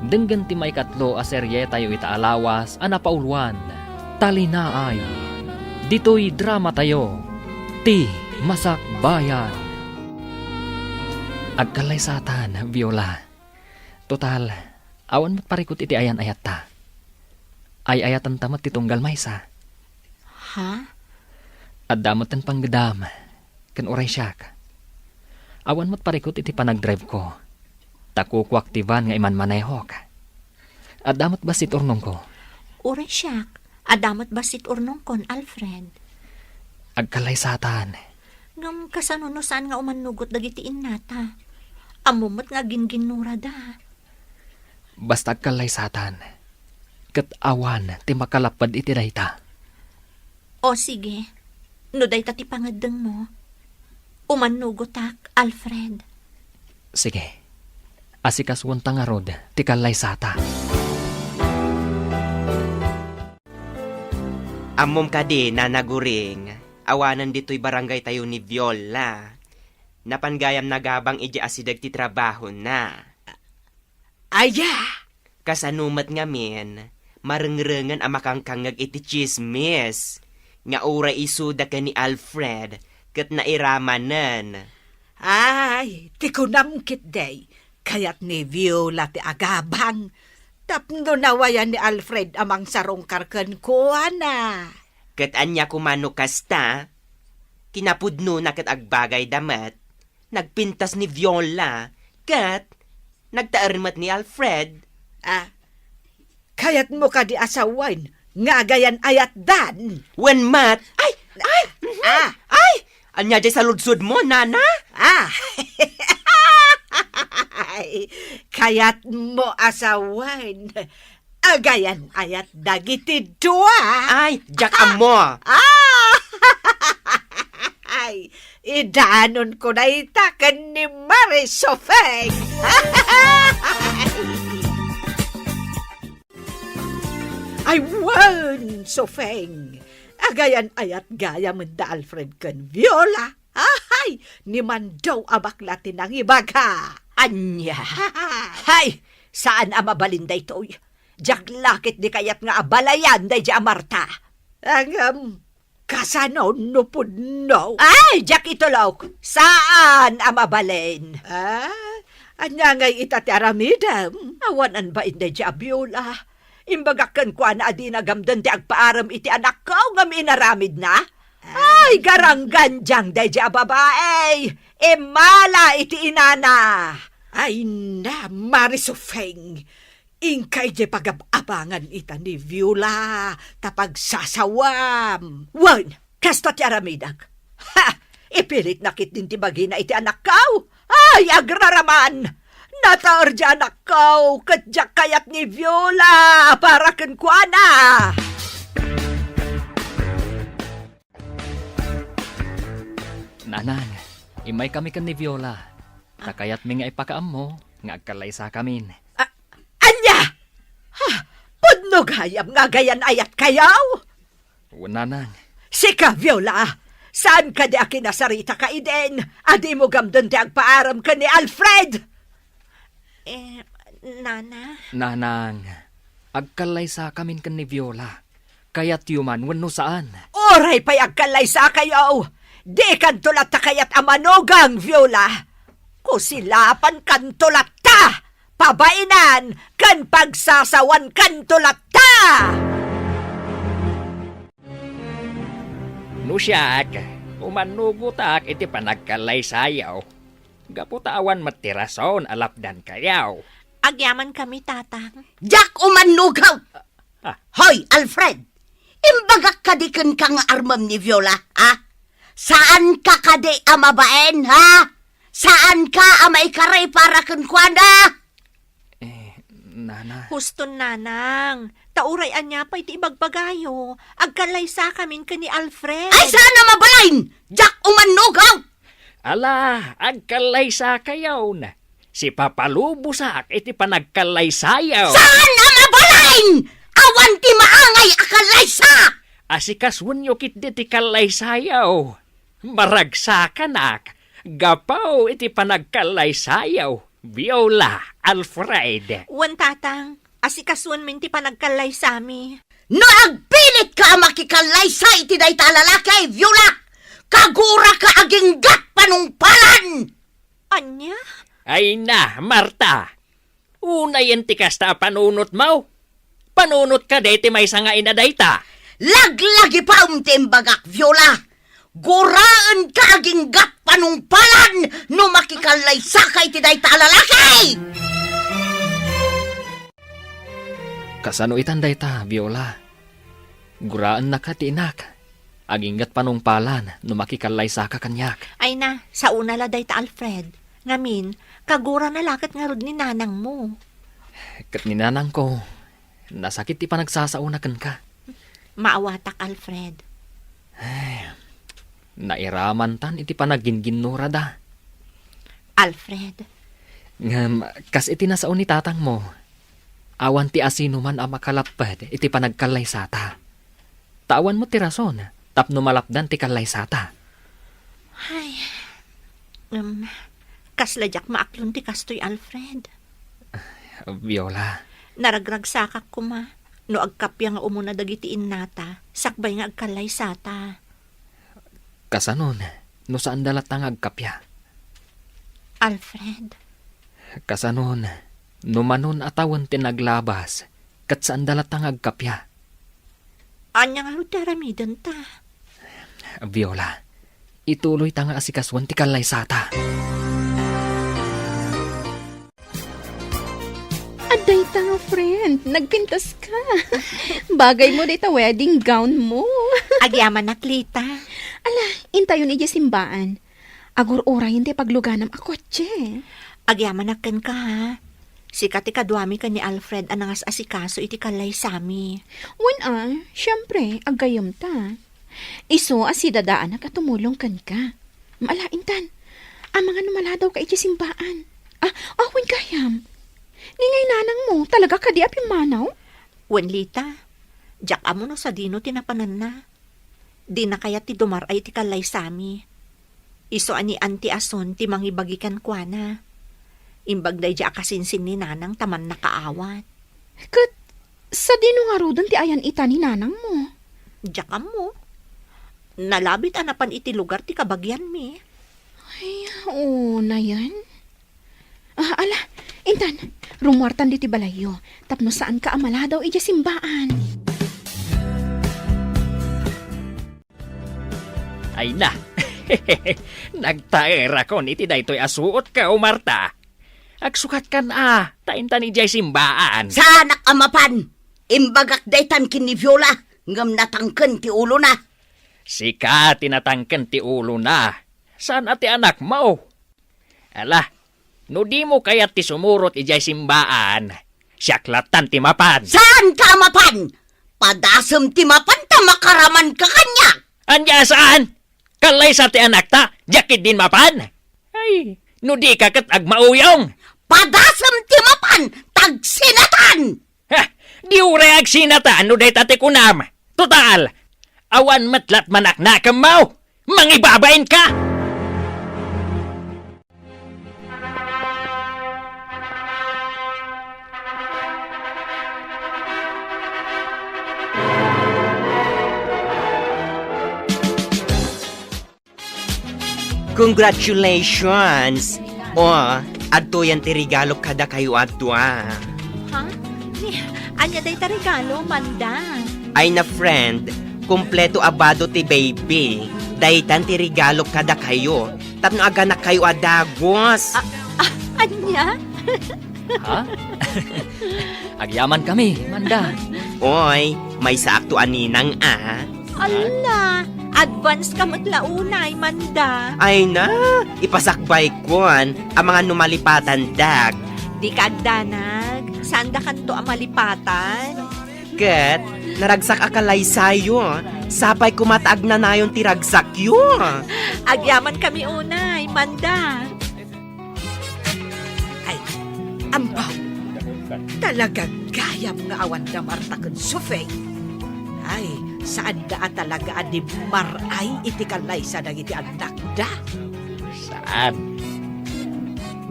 denggen ti maikatlo a serietayo ita a lawas a napauloan, Talinaay. Ditoy dramatayo, Ti Masakbayan. Agkallaysatan, Viola. Total, awan met parikut iti ayan-ayatta. Ay-ayatanta met ti tunggal maysa. Ha? Adda met ti panggedam, ken uray siak. Awan met parikut iti panagdrive-ko. Ta kukuak ti van nga imanmanehok. Adda met bassit urnongko. Uray siak, adda met bassit urnongkon, Alfred. Agkallaysatan. Ngem kasano no saan nga umannugot dagiti innata? Ammom met nga ginginnurada. Basta agkallaysatan, ket awan ti makalapped iti dayta. O sige, no dayta ti pangeddengmo, umannugotak, Alfred. Sige, asikasuonta ngarud ti kallaysata. Ammom kadi, Nana Guring, awanen ditoy barangaytayo ni Viola. Napan gayam nagabang idiay asideg ti trabahona. Aya! Kasano met ngamin, marengrengen a makangkangngeg iti tsismis nga uray isuda ken ni Alfred ket nairamanen. Ay, ti kunam ketdi, kayat ni Viola ti agabang tapno nawayan ni Alfred a mangsarungkar kenkuana. Ket ania koma no kasta? Kinapudnona ket agbagayda met. Nagpintas ni Viola, ket nagtaer met ni Alfred. Ah, kayatmo kadi a sawen nga agayan-ayatdan? Wen met. Ay! Ay! Ah! Ay! Ania diay saludsodmo, Nana? Ah! Ay, kayatmo a sawen. Agayan-ayat dagiti dua. Ay, diak ammo. Ah! Ay, idanonko dayta ken ni Mari Sofeng. Ay, wen, Sofeng. Agayan-ayat gayam da Alfred ken Viola. Ay, ni Mandaw a bakla ti nangibaga. Ania? Hay, saan a mabalin daytoy. Diak la ketdi kayat nga abalayan daydi a Marta. Ngem, kasano no pudno? Ay, diak itulok. Saan a mabalin. Ah, ania ngay ita ti aramidem? Awan a bain daydi a Viola. Imbagak kenkuana a dina gamden ti agpaarem iti anakko ngem inaramidna. Ay, garanggandiang daydi a babai! Immala iti inana! Ay na, Mari Sofeng! Inka idiay pagab-abangan ita ni Viola ta pagsasawam. Wen, kasta ti aramidek. Ha! Ipilitna ketdin ti bagina iti anakko. Ay, agraraman! Nataer diay anakko ket diak kayat ni Viola a para kenkuana! Nanang, immaykami ken ni Viola. Ta kayatmi nga ipakaammo nga agkallaysakamin. A-, ania? Ha? Pudno gayam nga agayan-ayatkayo? Wen, Nanang. Sika, Viola, saan kadi a kinasarita ka idin a dimo gamden ti agpaarem ken ni Alfred? Eh, Nana? Nanang, agkallaysakamin ken ni Viola. Kayatyo man wenno saan? Uray pay agkallaysakayo, dikanto latta kayat a manugang, Viola. Kusilapankanto latta! Pabainan ken pagsasawankanto latta! No siak, umannugotak iti panagkallaysayo, gapu ta awan met ti rason a lapdankayo. Agyamankami, Tatang. Diak umannugaw! Ah. Hoy, Alfred! Imbagak kadi kenka nga armem ni Viola, ha? Saanka kadi a mabain, ha? Saanka a maikari para kenkuana? Eh, Nana. Huston, Nanang. Ta uray ania pay ti ibagbagayo, agkallaysakamin ken ni Alfred. Ay, saan a mabalin! Diak umannugaw! Ala, agkallaysakayon. Sipapalubosak iti panagkallaysayo. Saan a mabalin! Awan ti maangay a kallaysa! Asikasuenyo ketdi ti kallaysayo. Maragsakanak gapu iti panagkallaysayo, Viola, Alfred. Wen, Tatang, asikasuenmin ti panagkallaysami. No agpilitka a makikallaysa iti dayta a lalaki, Viola, kaguraka aginggat panungpalan! Ania? Ay na, Marta! Unayen ti kasta a panunotmo. Panunot kadi ti maysa nga ina dayta. Laglagipem ti imbagak, Viola. Guraenka aginggat panungpalan no makikallaysaka iti dayta a lalaki! Kasano itan dayta, Viola? Guraennaka ti inak. Aginggat panungpalan no makikallaysaka kaniak. Ay na, saona la dayta, Alfred. Ngamin, kagurana la ket ngarud ni nanangmo. Ket ni nanangko, nasakit ti panagsasaona kenka. Maawatak, Alfred. Ay, nairamantan iti panagginginnurada. Alfred. Ngem, kas iti nasao ni tatangmo, awan ti asinoman a makalapped iti panagkallaysata. Ta awan met ti rason tapno malapdan ti kallaysata. Ay, em, kasla diak maaklon ti kastoy, Alfred. Viola. Naragragsakak koma no agkappia nga umuna dagiti innata sakbay nga agkallaysata. Kasanon, no saanda latta nga agkappia? Alfred. Kasanon, no manon a tawen ti naglabas, ket saanda latta nga agkappia? Ania ngarud ti aramidenta? Viola, ituloyta nga asikasuan ti kallaysata. Adda ita nga friend, nagpintas ka. Bagay mo dita wedding gown mo. Agyamanak, Lita. Ala, intayon idiay simbaan. Agur-urayen ti pagluganam a kotse. Agyamanak kenka, ha? Sika ti kaduami ken ni Alfred a nangas-asikaso iti kallaysami. Wen a, siempre, aggayyemta. Isu a sidadaanak a tumulong kenka. Maala intan, amangan no maladawka idiay simbaan. Ah, ah, wen gayam. Ngingay nanangmo, talaga kadi a pimmanaw? Wen, Lita, diak ammo no sadino ti napananna. Dina kayat ti dumar-ay iti kallaysami. Isu a ni Auntie Asun ti mangibagi kenkuana. Imbag daydiay a kasinsin ni Nanang ta mannakaawat. Ket sadino ngaruden ti ayan ita ni nanangmo? Diak ammo. Nalabit a napan iti lugar ti kabagianmi. Ay, unayen. Ah, ala, intan, rumuartan ditoy balayyo, tapno saanka a maladaw idiay simbaan. Ay na, nagtaerakon iti daytoy a suotko, Marta. Agsukatkan a, ta intan idiay simbaan. Saanak a mapan! Imbagak daytan ken ni Viola, ngem natangken ti ulona. Sika ti natangken ti ulona, saan a ti anakmo. Ala, no dimo kayat ti sumurot idiay simbaan, siak lattan ti mapan. Saanka a mapan! Padasem ti mapan ta makaramanka kaniak! Ania a saan? Kallaysa ti anakta, diak ketdin mapan? Ay, no dika ket agmauyong. Padasem ti mapan, tagsinatan! Ha! Di uray agsinatan no dayta ti kunam. Total, awan met lattan manaknakemmo. Mangibabainka! Congratulations! O, adtoyen ti regalo kadakayo a dua. Ha? Ni, ania dayta regalo, Manda? Ay na, friend, kompleto a bado ti baby. Daytan ti regalo kadakayo tapno aganakkayo a dagus. A-, a-, ania? Ha? Agyamankami, Manda. Oy, Maysaakto a ninang a. Ala, advance ka met la unay, Manda. Ay na, ipasakbaykon, amangan no malipatandak. Dika agdanag, saandakanto a malipatan. Ket, naragsak a kalaysayo, sapay koma ta agnanayon ti ragsakyo. Agyamankami unay, Manda. Ay, ambaw. Talaga gayam nga awan da Marta ken Sofeng. Ay, saanda a talaga a di mar-ay iti kalaysa dagiti annakda. Saan?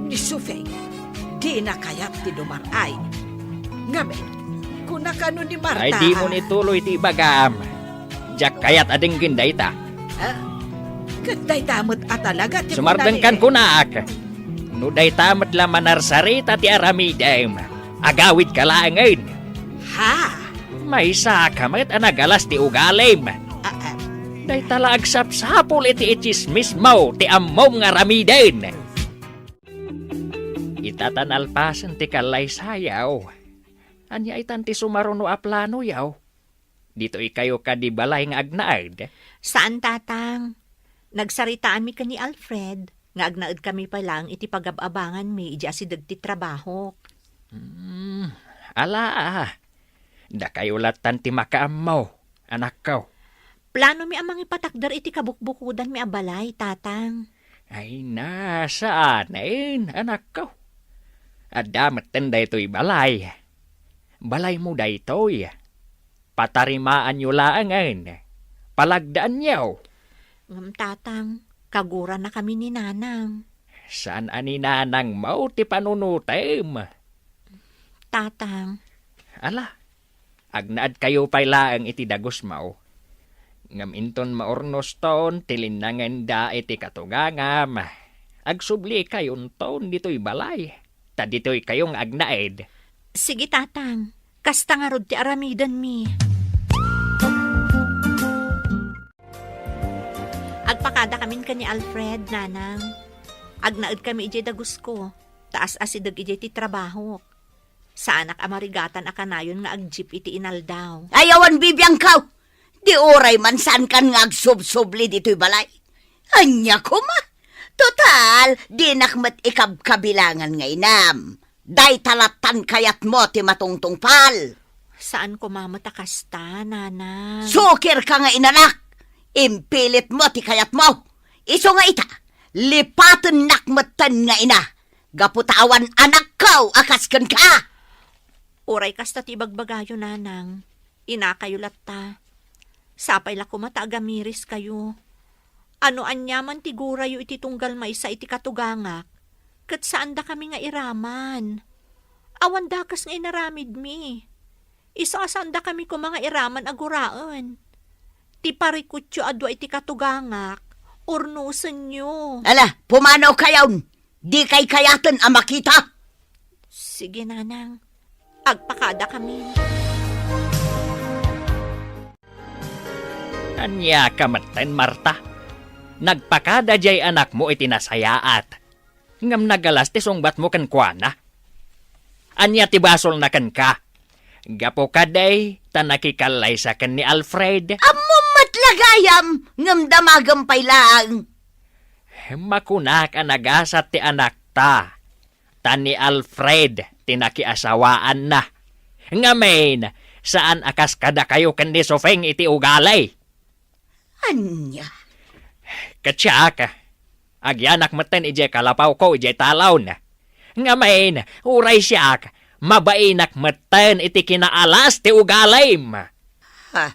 Ni Sofeng, dina kayat ti dumar-ay. Ngamin, kuna kano ni Marta. Ay, dimo a ni tuloy ti ibagam. Diak kayat a denggen dayta. Ah, ket dayta met a talaga ti Sumardengkan kunak. No dayta met la manarsarita ti aramidem, agawidka laengen. Ha? Maysaak met a nagalas ti ugalim. Ah, ah. Dayta la agsapsapul iti itsismismo ti ammom nga aramiden. Ita ta nalpasen ti kallaysayaw. Ania itan ti sumaruno a planoyaw? Ditoykayo kadi balay nga agnaed? Saan, Tatang. Nagsaritaanmi ken ni Alfred nga agnaedkami pay laeng iti pagab-abanganmi idiay asideg ti trabahok. Hmm, ala, dakayo lattan ti makaammo, anakko. Planomi a mangipatakder iti kabukbukodanmi a balay, Tatang. Ay na, saanen, anakko. Adda metten daytoy balay. Balaymo daytoy. Patarimaanyo laengen. Palagdaanyo. Ngem, Tatang, kaguranakami ni Nanang. Saan a ni Nanangmo ti panunotem? Tatang. Ala, agnaedkayo pay laeng iti dagusmo. Ngem inton maurnoston ti linnangenda iti katugangam, agsublikayon ditoy balay. Ta ditoykayo nga agnaed. Sige, Tatang. Kasta ngarud ti aramidenmi. Agpakadakamin ken ni Alfred, Nanang. Agnaedkami idiay dagusko, ta as-asideg idiay ti trabahok. Saanak a marigatan a kanayon nga agjeep iti inaldaw. Ay, awan bibiangko! Di uray man saankan nga agsubsubli ditoy balay. Ania koma? Total, dinak met ikabkabilangan nga inam. Dayta lattan kayatmo ti matungtungpal. Saan koma met a kasta, Nanang. Sukirka nga inalak! Impilitmo ti kayatmo. Isu nga ita, lipatennak metten nga ina. Gapu ta awan anakko a kas kenka. Uray kasta ti ibagbagayo, Nanang, inakayo latta. Sapay la koma ta agamiris kayo. Ano aniaman ti gurayo iti tunggal maysa iti katugangak, ket saandakami nga iraman. Awan dakes nga inaramidmi. Isu a saandakami koma nga iraman a guraen. Ti parikutyo a dua iti katugangak, urnosenyo. Ala, pumanaw kayon! Dikay kayaten a makita! Sige, Nanang. Agpakadakamin. Ania ka metten, Marta? Nagpakada diay anakmo iti nasayaat, ngem nagalas ti sungbatmo kenkuana. Ania ti basolna kenka? Gapu kadi ta nakikallaysa ken ni Alfred? Ammom met la gayam, ngem damagem pay laeng. Makunak a nagasat ti anakta, ta ni Alfred ti nakiasawaanna. Ngamin, saan a kas kadakayo ken ni Sofeng iti ugali. Ania? Ket siak, agyanak metten idiay kalapawko idiay talon. Ngamin, uray siak, mabainak metten iti kinaalas ti ugalim. Ha?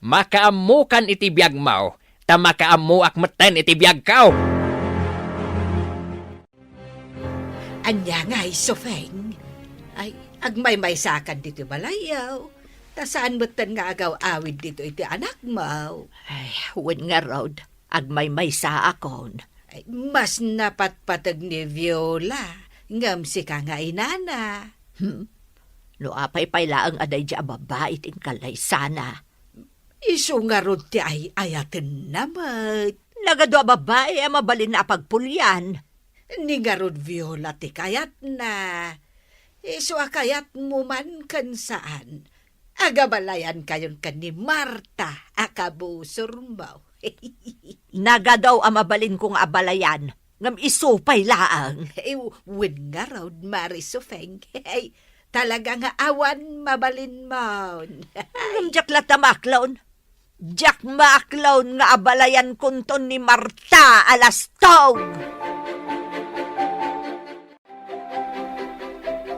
Makaammokan iti biagmo, ta makaammoak metten iti biagko. Ania ngay, Sofeng? Ay, agmaymaysakan ditoy balayyo. Ta saan metten nga agaw-awid ditoy ti anakmo? Ay, wen ngarud, agmaymaysaakon. Ay, mas napatpateg ni Viola, ngem sika nga inana. Hmm? No apay pay laeng a daydi a babbai ti inkallaysana. Isu ngarud ti ay-ayatenna met. Nagadu a babbai a mabalinna a pagpulian. Ni ngarud Viola ti kayatna. Isu a kayatmo man ken saan, Agabalayankayon ken ni Marta a kabusormo. Nagadu a mabalinko nga abalayan, ngem isu pay laeng. Eh, wen ngarud, Mari Sufeng. Ay, talaga nga awan mabalinmon. Ngem diak latta maaklon. Diak maaklon nga abalayankonton ni Marta a lastog.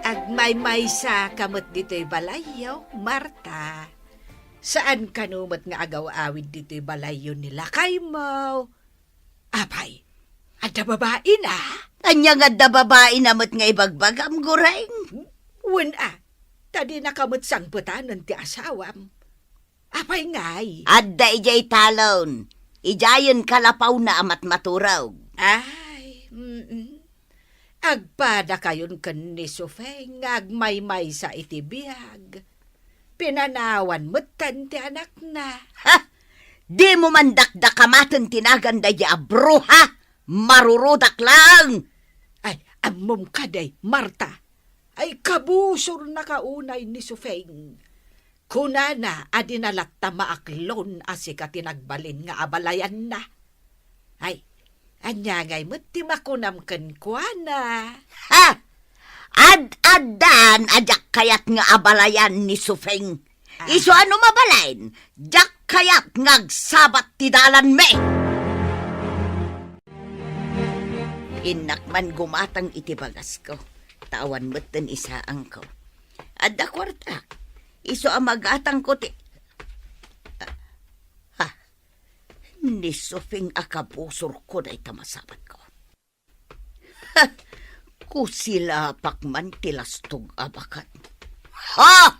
Agmaymaysa ka met ditoy balayyo, Marta. Saan kano met nga agaw-awid ditoy balayyo ni lakaymo? Apay, adda babaina? Ania nga adda babaina met nga ibagbagam, Goreng? Wen a, ta dinaka met sangbetanen ti asawam. Apay ngay? Adda idiay talon. Idiayen kalapawna a matmaturog. Ay, mm. Agpadakayon ken ni Sufeng nga agmaymaysa iti biag. Pinanawan metten ti anakna. Ha! Dimo man dakdakamaten ti nagan daydi a bruha? Marurudak laeng! Ay, ammom kadi, Marta. Ay, kabusornaka unay ni Sufeng. Kunana a dina latta maaklon a sika ti nagbalin nga abalayanna. Ay, ania ngay met ti makunam kenkuana? Ha! Ad-addan a diak kayat nga abalayan ni Sufeng. Ah. Isu a no mabalin, diak kayat nga agsabat ti dalanmi. Innak man gumatang iti bagasko, ta awan metten isaangko. Adda kuartak. Isu a magatangko ti, ah, ha, ni Sufeng a kabusorko dayta masabatko. Ha! Kusilapak man ti lastog a baket. Ha!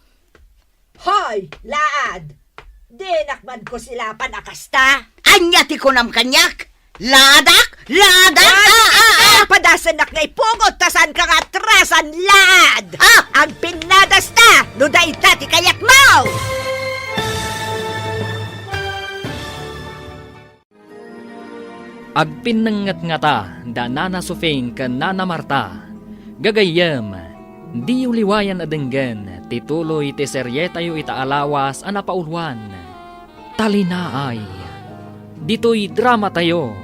Hoy, laad! Dinak man kusilapan a kasta. Ania ti kunam kaniak? Laadak? Laadak? Ay, ah, ah, ah! Padasennak nga ipungot ta saanka nga atrasan, laad! Ah! Agpinnadasta no dayta ti kayatmo! Agpinnengnget ngata da Nana Sufeng ken Nana Marta. Gagayyem, diyo liwayan a denggen ti tuloy ti serietayo ita a lawas a napauluan, Talinaay. Ditoy dramatayo,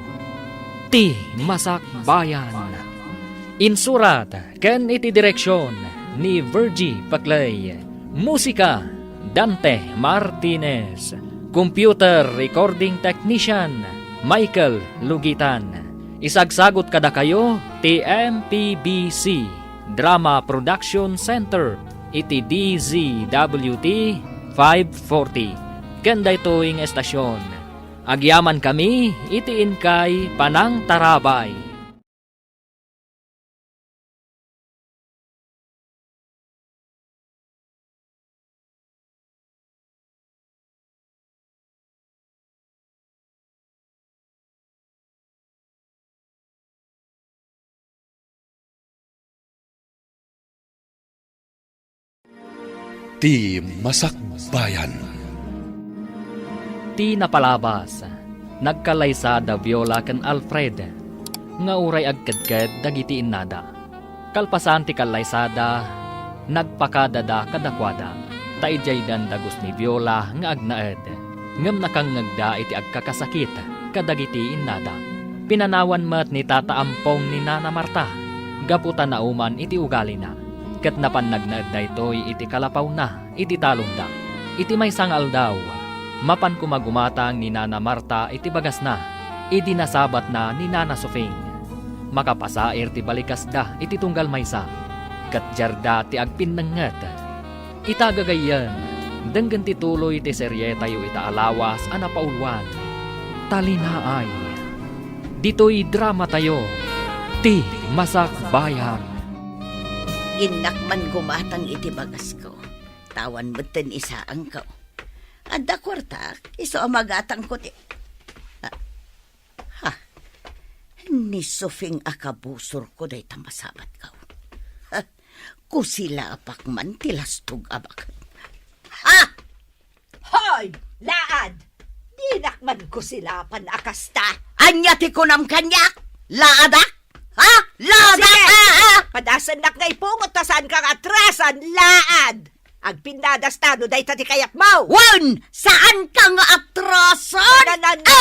Ti Masakbayan. Insurat ken iti direksion ni Virgie Paclay. Musika, Dante Martinez. Computer Recording Technician, Michael Lugitan. Isagsagut kadakayo ti M P B C Drama Production Center iti D Z W T five forty. Ken daytoy nga estasion, agyamankami iti inkay panangtarabay. Ti Masakbayan. Ti napalabas, nagkallaysa da Viola ken Alfred, nga uray agkedked dagiti innada. Kalpasan ti kallaysada, nagpakadada kadakuada, ta idiaydan dagus ni Viola nga agnaed, ngem nakangngegda iti agkakasakit kadagiti innada. Pinanawan met ni Tata Ampong ni Nana Marta, gapu ta nauman iti ugalina, ket napan nagnaed daytoy iti kalapawna iti talonda. Iti maysa nga aldaw, mapan koma gumatang ni Nana Marta iti bagasna, idi nasabatna ni Nana Sofing. Makapasair ti balikasda iti tunggal maysa, ket diarda ti agpinnengnget. Ita gagayyem, denggen ti tuloy ti serietayo ita a lawas a napauluan, Talinaay. Ditoy dramatayo, Ti Masakbayan. Innak man gumatang iti bagasko, ta awan metten isaangko. Adda kuartak, isu a magatangko ti, ah, ha, ni Sofing a kabusorko dayta masabatko. Ha, kusilapak man ti lastog a baket. Ha! Hoy, laad! Dinak man kusilapan a kasta. Ania ti kunam kaniak? Laadak? Ha? Laadak? Sige! Ah, ah! Padasennak nga ipungot ta saanka nga atrasan, laad! Agpinnadas ta no dayta ti kayatmo. Wen, saanka nga atrasan? Nanan- Ah!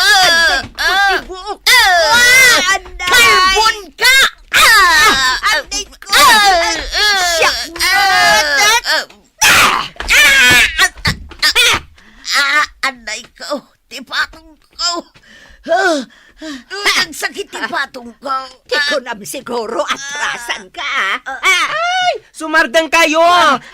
Ah! Ah! Tibuok. Ah! Ah! Anay! Kalbon ka! Ah! Ah! Anay ko! Ah! Ah! Siak mo! Ah! Ah! Ah! Ah! Ah! Anay ko! Ti patong ko! Ah! Nagsakit ti patong ko! Ti kunam siguro, atrasan ka, ah! Ah! Ay! Sumardeng kayo!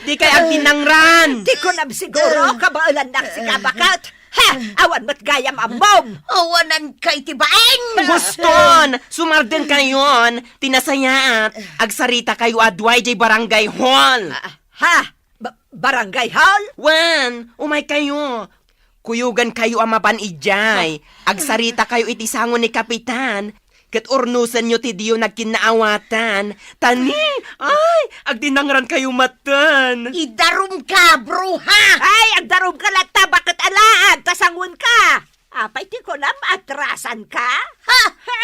Di kay agtinangran! Ti kunam siguro, kabaelannak sika baket! Ha! Awan met gayam ammom! Awanan kay ti baeng! Buston! Sumardeng kayon! Ti nasayaat, agsarita kayo a dua idiay barangay hall! Ah, ha? Ba-, barangay hall? Wen, umay kayo. Kuyogan kayo a mapan idiay. Agsarita kayo iti sango ni Kapitan. Ket urnosenyo ti diyo nagkinnaawatan. Ta ni, ay, agtinangran kayo maten. Idarum ka, bruha! Ay, agdarum ka latta, baket alaad, ta sangoen ka. Apay ti kunam, atrasan ka? Ha? Ha?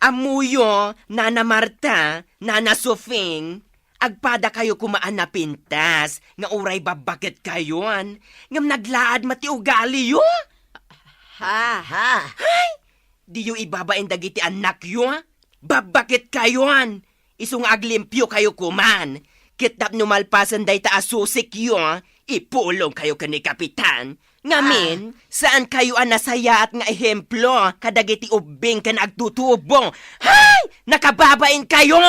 Ammoyo, Nana Marta, Nana Sofing, agpada kayo koma a napintas nga uray babbaket kayon, ngem naglaad met ti ugaliyo. Ha? Ha? Ay! Diyo ibabain dagiti annakyo? Babbaket kayon! Isu nga aglimpio kayo koman, ket tapno malpasen dayta a susikyo, ipulong kayo ken ni Kapitan. Ngamin, Ah. saan kayo a nasayaat nga ehemplo kadagiti ubbing ken agtutubo? Hay! Nakababain kayo!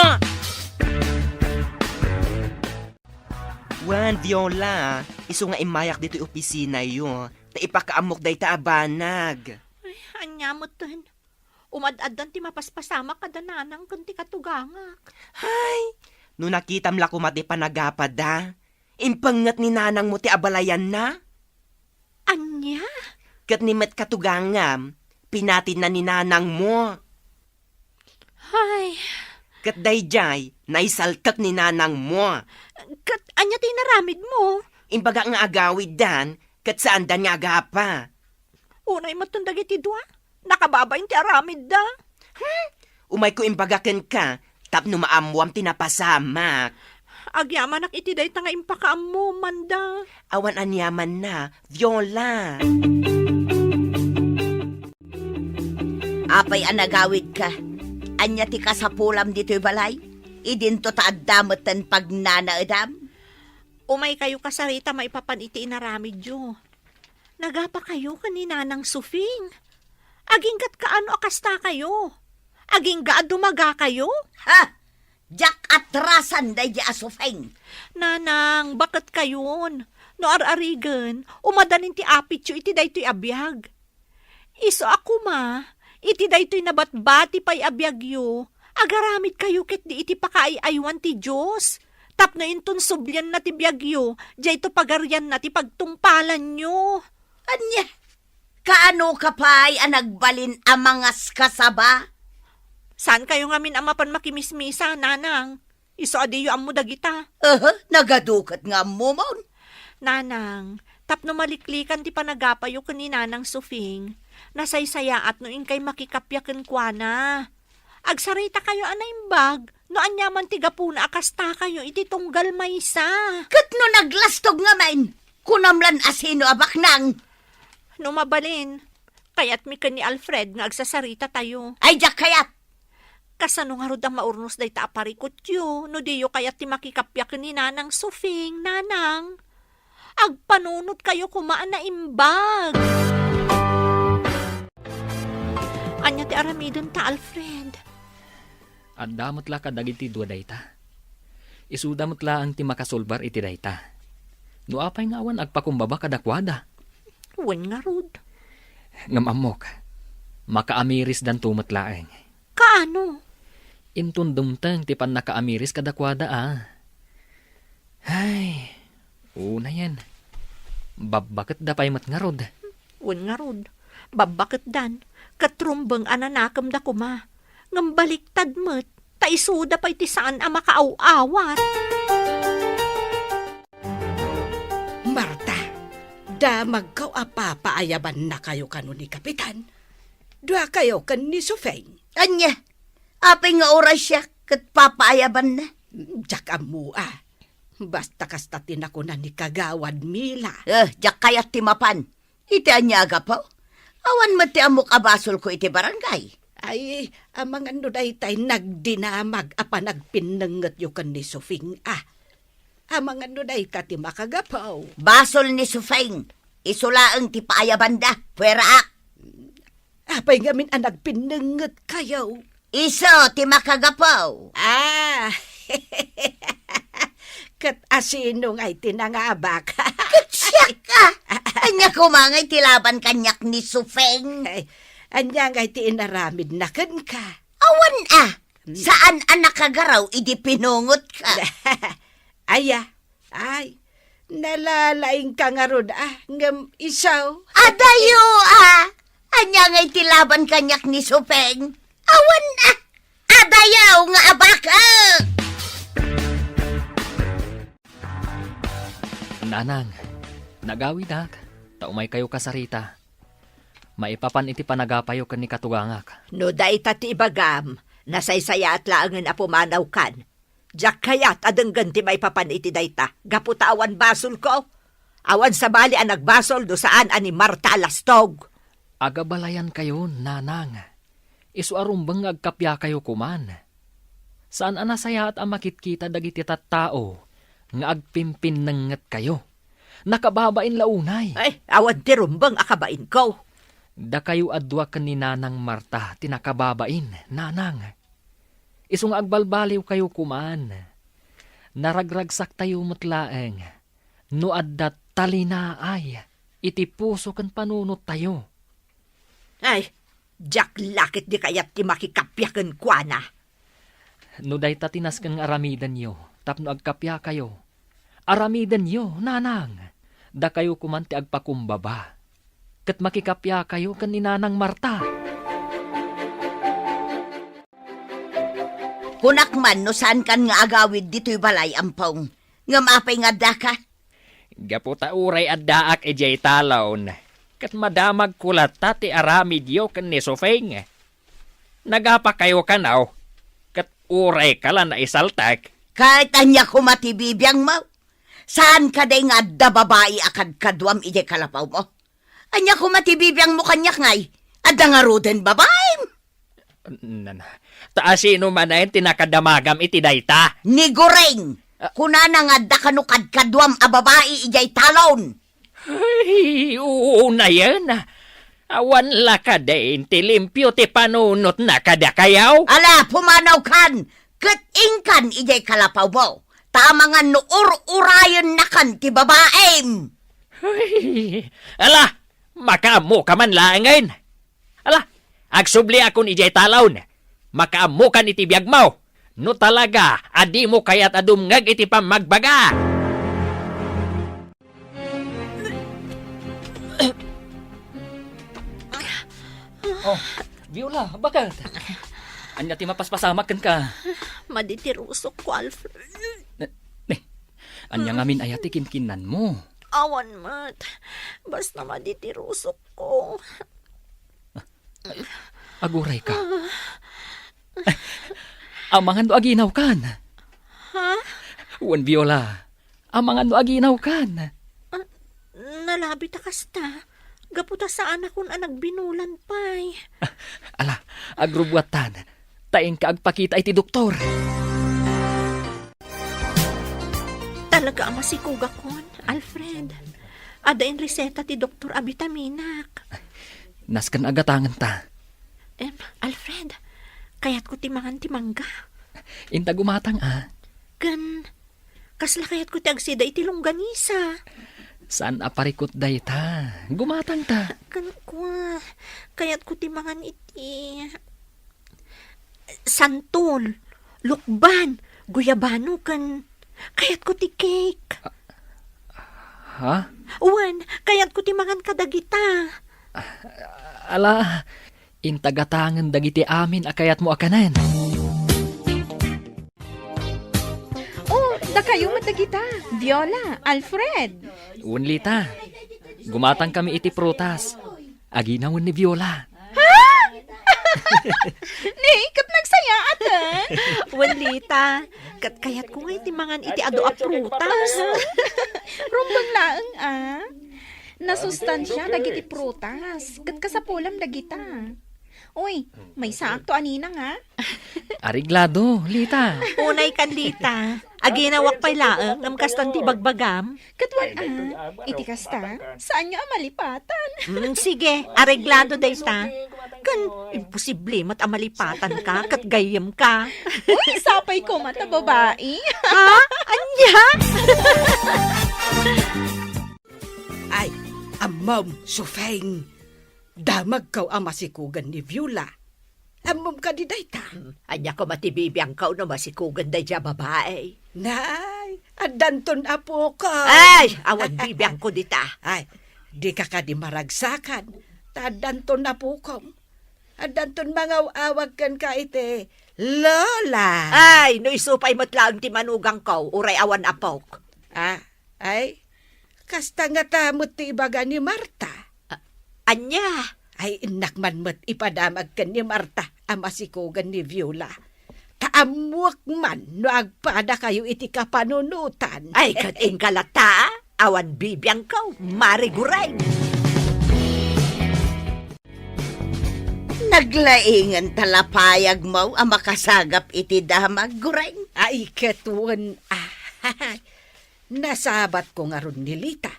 Wen, Viola, isu nga immayak ditoy opisinayo, ta ipakaammok dayta a banag. Ay, ania metten? Umad-addan ti mapaspasamak kada nanang ken ti katugangak. Hay! No nakitam la koma ti panagapada, impengnget ni nanangmo ti abalayanna. Ania? Ket ni met katugangam, pinatidna ni nanangmo. Hay! Ket daydiay, naisaltek ni nanangmo. Ket ania ti inaramidmo? Imbagak nga agawiddan, ket saandan nga agapa. Unay metten dagiti dua, nakababain ti aramidda. Hmm? Umayko imbaga kenka, tapno maammoam ti napasamak. Agyamanak iti dayta nga impakaammom, Manda. Awan aniamanna, Viola. Apay a nagawidka? Ania ti kasapulam ditoy balay? Idinto ta adda metten pagnanaedam? Umay kayo kasarita maipapan iti inaramidyo. Nagapa kayo ken ni Nanang Sufing. Agingga't kaano a kasta kayo? Agingga a dumaga kayo? Ha? Diak atrasan daydi a Sufing. Nanang, baket kayon. No ar-arigen, umadanin ti apityo iti daytoy a biag. Isu a koma, iti daytoy nabatbati pay a biagyo, agaramid kayo ketdi iti pakaay-aywan ti Dios, tapno inton sublianna ti biagyo, dayto pagarianna ti pagtungpalanyo. Ania? Kaano ka pay a nagbalin a mangaskasaba? Saan kayo ngamin a mapan makimismisa, Nanang? Isu a diyo ammo dagita. Aha, nagadu ket nga ammomon. Nanang, tapno maliklikan ti panagapayo ken ni Nanang Sufing, nasaysayaat no inkay makikappia kenkuana. Agsarita kayo a naimbag, no aniaman ti gapuna a kasta kayo iti tunggal maysa. Ket no naglastog ngamin, kunam lan a sino a baknang? No mabalin, kayatmi ken ni Alfred nga agsasarita tayo. Ay, diak kayat! Kasano ngarud a maurnos dayta a parikutyo no diyo kayat ti makikappia ken ni Nanang Sufing, Nanang? Agpanunot kayo koma a naimbag. Ania ti aramidenta, Alfred? Adda met la kadagiti dua dayta. Isuda met laeng ti makasulbar iti dayta. No apay nga awan agpakumbaba kadakuada? Wen ngarud. Ngem ammok, makaamirisdanto met laeng. Kaano? Inton dumteng ti pannakaamiris kadakuada a. Ay, unayen. Babbaketda pay met ngarud. Wen ngarud, babbaketdan, ket rumbeng a nanakemda koma. Ngem baliktad met, ta isuda pay ti saan a makaaw-awat. Marta, damagko a papaayabannakayo kano ni Kapitan. Duakayo ken ni Sufeng. Ania? Apay nga uray siak ket papaayabanna? Diak ammo a. Basta kasta ti nakuna ni Kagawad Mila. Eh, diak kayat ti mapan. Iti ania a gapu? Awan met ti ammok a basolko iti barangay. Ay, amangan no daytay nagdinamag a panagpinnengetyo ken ni Sufing, a. Amangan no dayta ti makagapu. Basol ni Sufing. Isu laeng ti paayabanda. Pueraak. Apay ngamin a nagpinnengetkayo? Isu ti makagapu. Ah. Ket asino ngay ti nangabak? Ket siak, a. Ania koma ngay ti laban kaniak ni Sufing? Ay, ania ngay ti inaramidna kenka? Awan, a. Hmm. Saan a nakagaraw idi pinungotka? Aya, ay, nalalaingka ngarud, a, ngem isu. Adayo, a. Ania ngay ti laban kaniak ni Sufing? Awan, a. Adayo nga abak, a. Nanang, nagawidak, ta umaykayo kasarita. Maipapan iti panagapayo ken ni katugangak. No dayta ti ibagam, nasaysayaat laengen a pumanawkan. Diak kayat a denggen ti maipapan iti dayta, gapu ta awan basolko. Awan sabali a nagbasol no saan a ni Marta a lastog. Agabalayankayon, nanang. Isu a rumbeng nga agkapiakayo koman. Saan a nasayaat a makitkita dagiti tattao nga agpimpinnengetkayo. Nakababain la unay. Ay, awan ti rumbeng a kabainko. Dakayo a dua ken ni Nanang Marta ti nakababain, nanang. Isu nga agbalbaliwkayo koman. Naragragsaktayo met laeng no adda talinaay iti puso ken panunottayo. Ay, diak la ketdi kayat ti makikappia kenkuana. No dayta ti nasken nga aramidenyo tapno agkapiakayo, aramidenyo, nanang. Dakayo koman ti agpakumbaba. Ket makikapiakayo ken ni Nanang Marta. Kunak man no saankan nga agawid ditoy balay, Ampong. Ngem apay nga addaka? Gapu ta uray addaak idiay talon, ket madamagko latta ti aramidyo ken ni Sufing. Nagapakayo kano, ket urayka la naisaltek. Ket ania koma ti bibiangmo? Saan kadi nga adda babai a kadkaduam idiay kalapawmo? Ania koma ti bibiangmo kaniak ngay? Adda ngaruden babaim? Nana, ta asino manen ti nakadamagam iti dayta? Ni Goring! Ah. Kunana nga adda kano kadkaduam a babai idiay talon. Ay, unayen. Awan la kadin ti limpio ti panunotna kadakayo? Ala, pumanawkan! Ket inkan idiay kalapawmo, ta amangan no ur-urayennakan ti babaim. Ay, ala, makaammoka man laengen. Ala, agsubliakon idiay talon. Makaammokan iti biagmo. No talaga a dimo kayat a dumngeg iti pammagbaga. Oh, Viola, baket? Ania ti mapaspasamak kenka? Madi ti rusokko, Alfred. Ne, ne, ania ngamin aya ti kinkinnanmo? Awan met. Basta madi ti rusokko. Agurayka. Amangan no aginawkan. Ha? Wen, Viola. Amangan no aginawkan. Ah, nalabi ta kasta. Gapu ta saanakon a nagbinulan pay. Ala, agrubbuattan. Ta inka agpakita iti doktor. Talaga a masikogakon, Alfred. Adda inreseta ti doktor a bitaminak. Nasken a gatangenta. Em, Alfred, kayatko ti mangan ti mangga. Inta gumatang, a. Ken, kasla kayatko ti agsida iti longganisa. Saan a parikut dayta. Gumatangta. Ken kua, kayatko ti mangan iti santol, lukban, guyabano, ken kayatko ti cake. Ha? Wen, kayatko ti mangan kadagita. Ala, inta gatangen dagiti amin a kayatmo a kanen. Oh, dakayo met dagita. Viola, Alfred. Wen, Lita. Gumatangkami iti prutas. Aginawen ni Viola. Ha? Ni, ket nagsayaaten. Wen, Lita, ket kayatko nga iti mangan iti adu a prutas. Rumbeng laeng, a. Nasustansia dagiti prutas, ket kasapulam dagita. Uy, maysaakto a ninang, a. Areglado, Lita. Unay kan, Lita. Aginawak pay laeng, ngem kastan ti ibagbagam. Ket wen, a, iti kasta, saanyo a malipatan. Mm, sige, areglado dayta. Ken, imposible met a malipatanka, ket gayyemka. Uy, sapay koma ta babai. Ha? Ania? Ay, ammom, Sufeng. Damagko a masikugen ni Viola. Ammom kadi dayta? Hmm, ania koma ti bibiangko no masikugen daydiay a babai? Nay, addanton apokon. Ay, awan bibiangko dita. Ay, dika kadi maragsakan, ta addanton apokon. Addanton mangaw-awag kenka iti Lola. Ay, no isu pay met laeng ti manugangko, uray awan apok. Ah, ay, kasta ngata met ti ibaga ni Marta. A-, ania? Ay, innak man met ipadamag ken ni Marta a masikugen ni Viola. Ta ammoek man no agpadakayo iti kapanunotan. Ay, ket inka latta, awan bibiangko, Mari Gureng. Naglaingen ta lapayagmo a makasagap iti damag, Gureng. Ay, ket wen, ah, nasabatko ngarud ni Lita,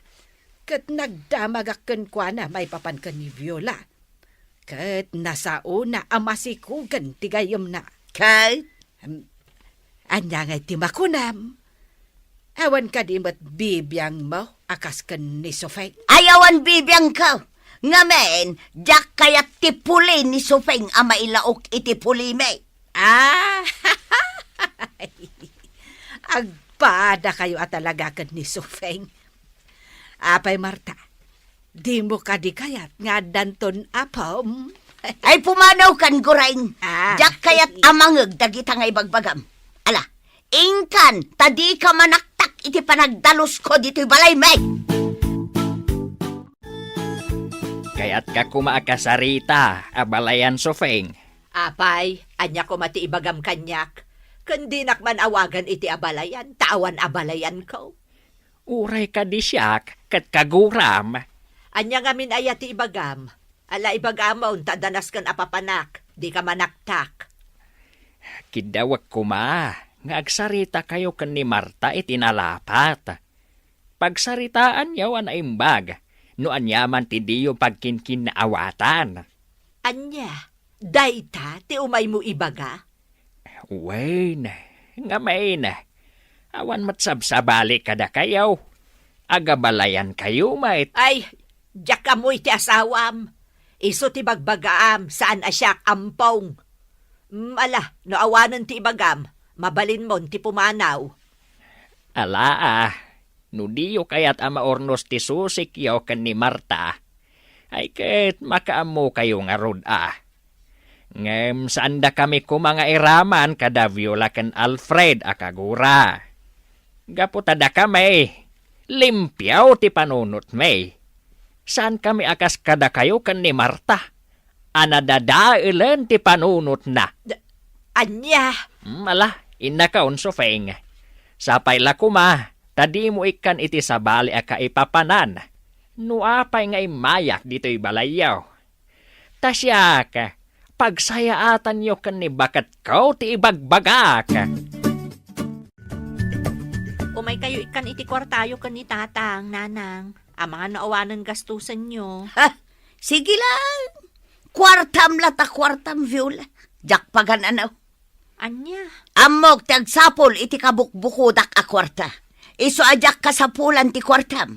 ket nagdamagak kenkuana maipapan ken ni Viola. Ket nasaona a masikugen ti gayyemna. Ket? Em, ania ngay ti makunam? Awan kadi met bibiangmo a kas ken ni Sufeng? Ay, awan bibiangko. Ngamin, diak kayat ti puli ni Sufeng a mailaok iti pulimi. Ah, agpadakayo a talaga ken ni Sufeng. Apay, Marta, dimo kadi kayat nga addanton apom? Ay, pumanaw kan, Gureng. Ah. Diak kayat a mangeg dagita nga ibagbagam. Ala, inkan, ta dika manaktak iti panagdalusko ditoy balaymi. Kayatka koma a kasarita a balayan, Sufeng. Apay, ania koma ti ibagam kaniak? Ken dinak man awagan iti abalayan, ta awan abalayanko. Uray kadi siak ket kaguram. Ania ngamin aya ti ibagam? Ala, ibagamon ta adda nasken a papanak, dika manaktak. Kiddawek koma nga agsaritakayo ken ni Marta iti nalapat. Pagsaritaanyo a naimbag no ania man ti diyo pagkinkinnaawatan. Ania? Dayta ti umaymo ibaga? Wen, ngamin, awan met sabsabali kadakayo. Agabalayankayo met. Ay, diak ammo iti asawam. Isu ti bagbagaam, saan a siak, ampong. Mm, ala, no awanen ti ibagam, mabalinmon ti pumanaw. Ala a, no diyo kayat a maurnos ti susikyo ken ni Marta, ay ket makaammokayo ngarud a. Ngem saandakami koma nga iraman kada Viola ken Alfred a kagura. Gapu ta dakami, limpio ti panunotmi. Saankami a kas kadakayo ken ni Marta, a nadadaelen ti panunotna. Da-, ania? Hmm, ala, innakon, Sufeng. Sapay la koma, ta dimo ikkan iti sabali a kaipapanan. No apay nga immayak ditoy balayyo. Ta siak, pagsayaatanyo ken ni baketko ti ibagbagak. Umaykayo ikkan iti kuartayo ken ni Tatang, Nanang. Amangan no awanen gastusenyo. Ha? Sige lang. Kuartam la ta kuartam, Viola. Diak pagan-ano. Ania? Ammok ti agsapul iti kabukbukodak a kuarta. Isu a diak kasapulan ti kuartam.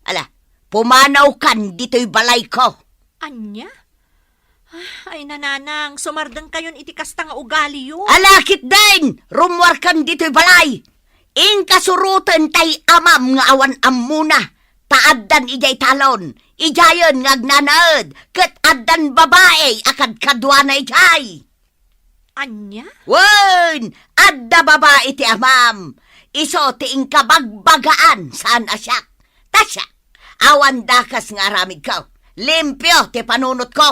Ala, pumanawkan ditoy balayko. Ania? Ah, ay, nananang, sumardengkayon iti kasta nga ugaliyo. Ala, ketdin! Rummuarkan ditoy balay! Inka suroten tay amam nga awan ammona, ta addan idiay talon, idiayen nga agnanaed, ket addan babai a kadkaduana idiay. Ania? Wen, adda babai ti amam. Isu ti inkabagbagaan, saan a siak. Ta siak, awan dakes nga aramidko. Limpio ti panunotko.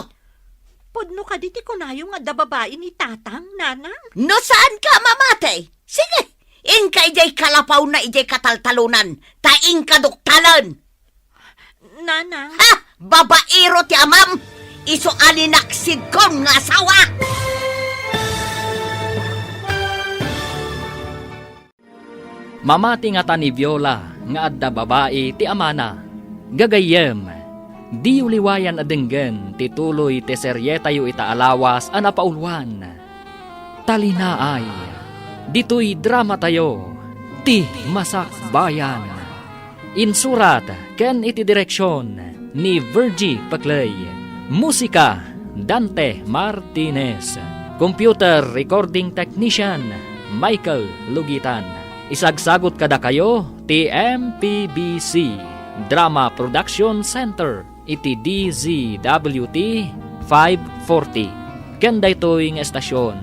Pudno kadi ti kunayo nga adda babai ni Tatang, Nanang? No saanka a mamati, sige, inka idiay kalapawna idiay kataltalonan, ta inka duktalen. Nanang. Ha! Babaero ti amam! Isu a linaksidkon nga asawa! Mamati ngata ni Viola nga adda babai ti amana. Gagayyem, diyo liwayan a denggen ti tuloy ti serietayo ita a lawas a napauluan. Talinaay, ditoy dramatayo, Ti Masakbayan. Insurat ken iti direksion ni Virgie Pecley. Musika, Dante Martinez. Computer recording technician, Michael Lugitan. Isagsagut kadakayo ti M P B C Drama Production Center iti D Z W T five forty. Ken daytoy nga estasyon,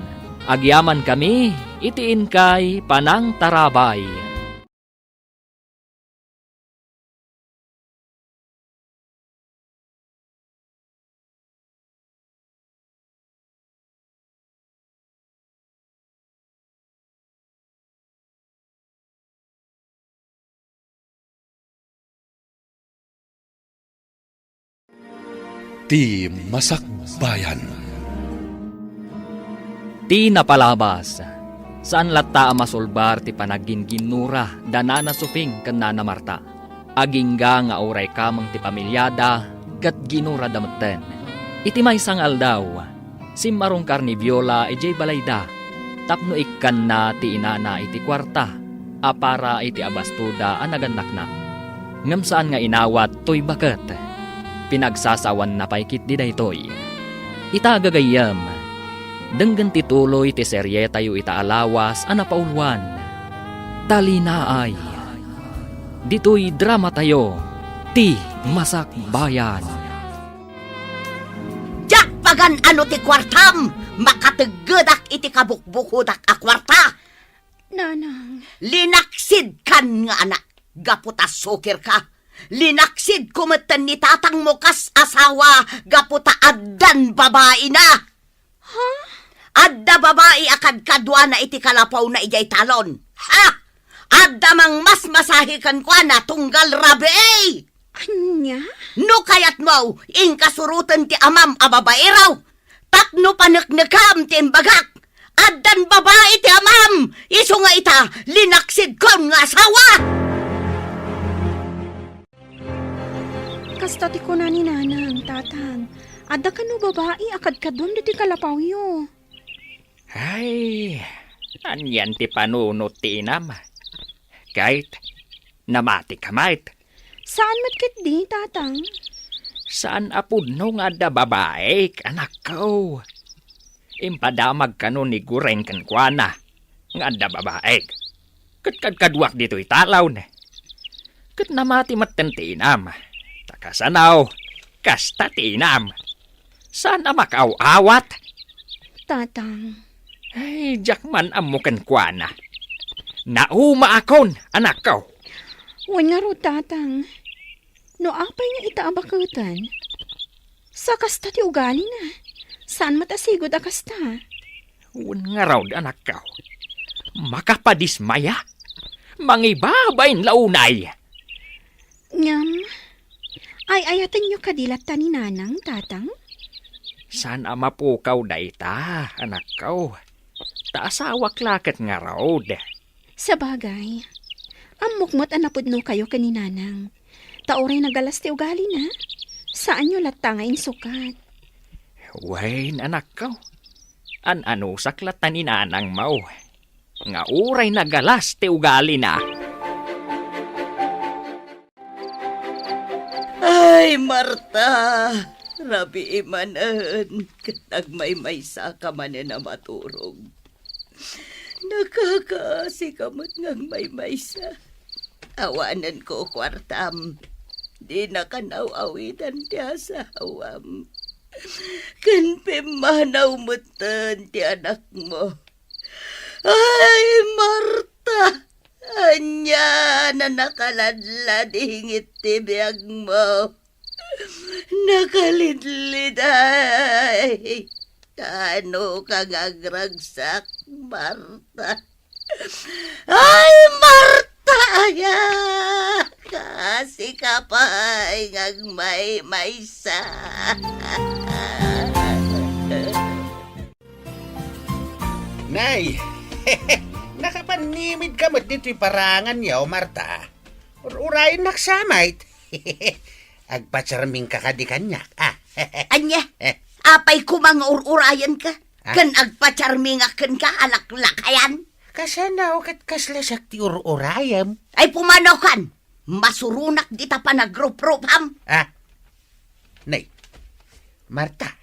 agyamankami iti inkay panangtarabay. Ti Masakbayan. Ti napalabas, saan latta a masulbar ti panagginginnura da Nana Sofing ken Nana Marta. Agingga nga uray kameng ti pamiliada ket ginurada metten. Iti maysa nga aldaw, simmarungkar ni Viola idiay balayda tapno ikkanna ti inana iti kuarta a para iti abastoda a nagannakna. Ngem saan nga inawat toy baket. Pinagsasawanna pay ketdi daytoy. Ita gagayyem, denggen ti tuloy ti serietayo ita a lawas a napauluan. Talinaay. Ditoy dramatayo, Ti Masakbayan. Diak pagan-ano ti kuartam! Makateggedak iti kabukbukodak a kuarta! Nanang. Linaksidkan nga anak, gapu ta sukirka. Linaksidko metten ni tatangmo kas asawa, gapu ta addan babaina. Ha? Adda babai a kadkaduana iti kalapawna idiay talon. Ha? Adda mangmasmasahi kenkuana tunggal rabii! Ania? No kayatmo, inka suroten ti amam a babaero. Tapno paneknekam ti imbagak. Addan babai ti amam, isu nga ita, linaksidkon nga asawa! Kasta ti kuna ni Nanang, Tatang, adda kano babai a kadkaduam ditoy kalapawyo? Ay, anian ti panunot ti inam? Ket, namatika met? Saan met ketdi, Tatang. Saan a pudno nga adda babaik, anakko. Impadamag kano ni Gureng kenkuana nga adda babaik. Ket kadkaduak ditoy talon. Ket namati metten ti inam. Ta kasano, kasta ti inam. Saan a makaaw-awat? Tatang. Ay, diak man ammo kenkuana. Naumaakon, anakko. Wen ngarud, Tatang. No apay nga ita a baketen? Sa kasta ti ugalina. Saan met a sigud a kasta? Wen ngarud, anakko. Makapadismaya. Mangibabain la unay. Ngem, ay-ayatenyo kadi latta ni Nanang, Tatang? Saan a mapukaw dayta, anakko. Ta asawak la ket ngarud. Sabagay, ammok met a napudnokayo ken ni Nanang. Ta uray nagalas ti ugalina, saanyo latta nga insukat. Wen, anakko. An-anusak latta ni Nanangmo nga uray nagalas ti ugalina. Ay, Marta, rabii manen, ket nagmaymaysaka manen a maturog. Nakakaasika met nga agmaymaysa. Awanen ko kuartam. Dinaka naaw-awitan ti asawam. Ken pimmanaw metten ti anakmo. Ay, Marta! Ania a nakaladladingit ti biagmo? Nakalidliday. Kaano ka nga agragsak, Marta? Ay, Marta, aya! Kasi ka pay nga agmaymaysa. Nay, nakapanimid ka met ditoy parangan, yaw, Marta. Ur-urayennak sa met. Agpacharming ka kadi kaniak, ah. Ania? Eh. Apay koma nga ur-urayen ka? Ah? Ken agpacharmingak kenka a laklakayan? Kasano ket kasla siak ti ur-urayem? Ay, pumanaw kan! Masuronak dita panagruprupam! Ah? Nay, Marta,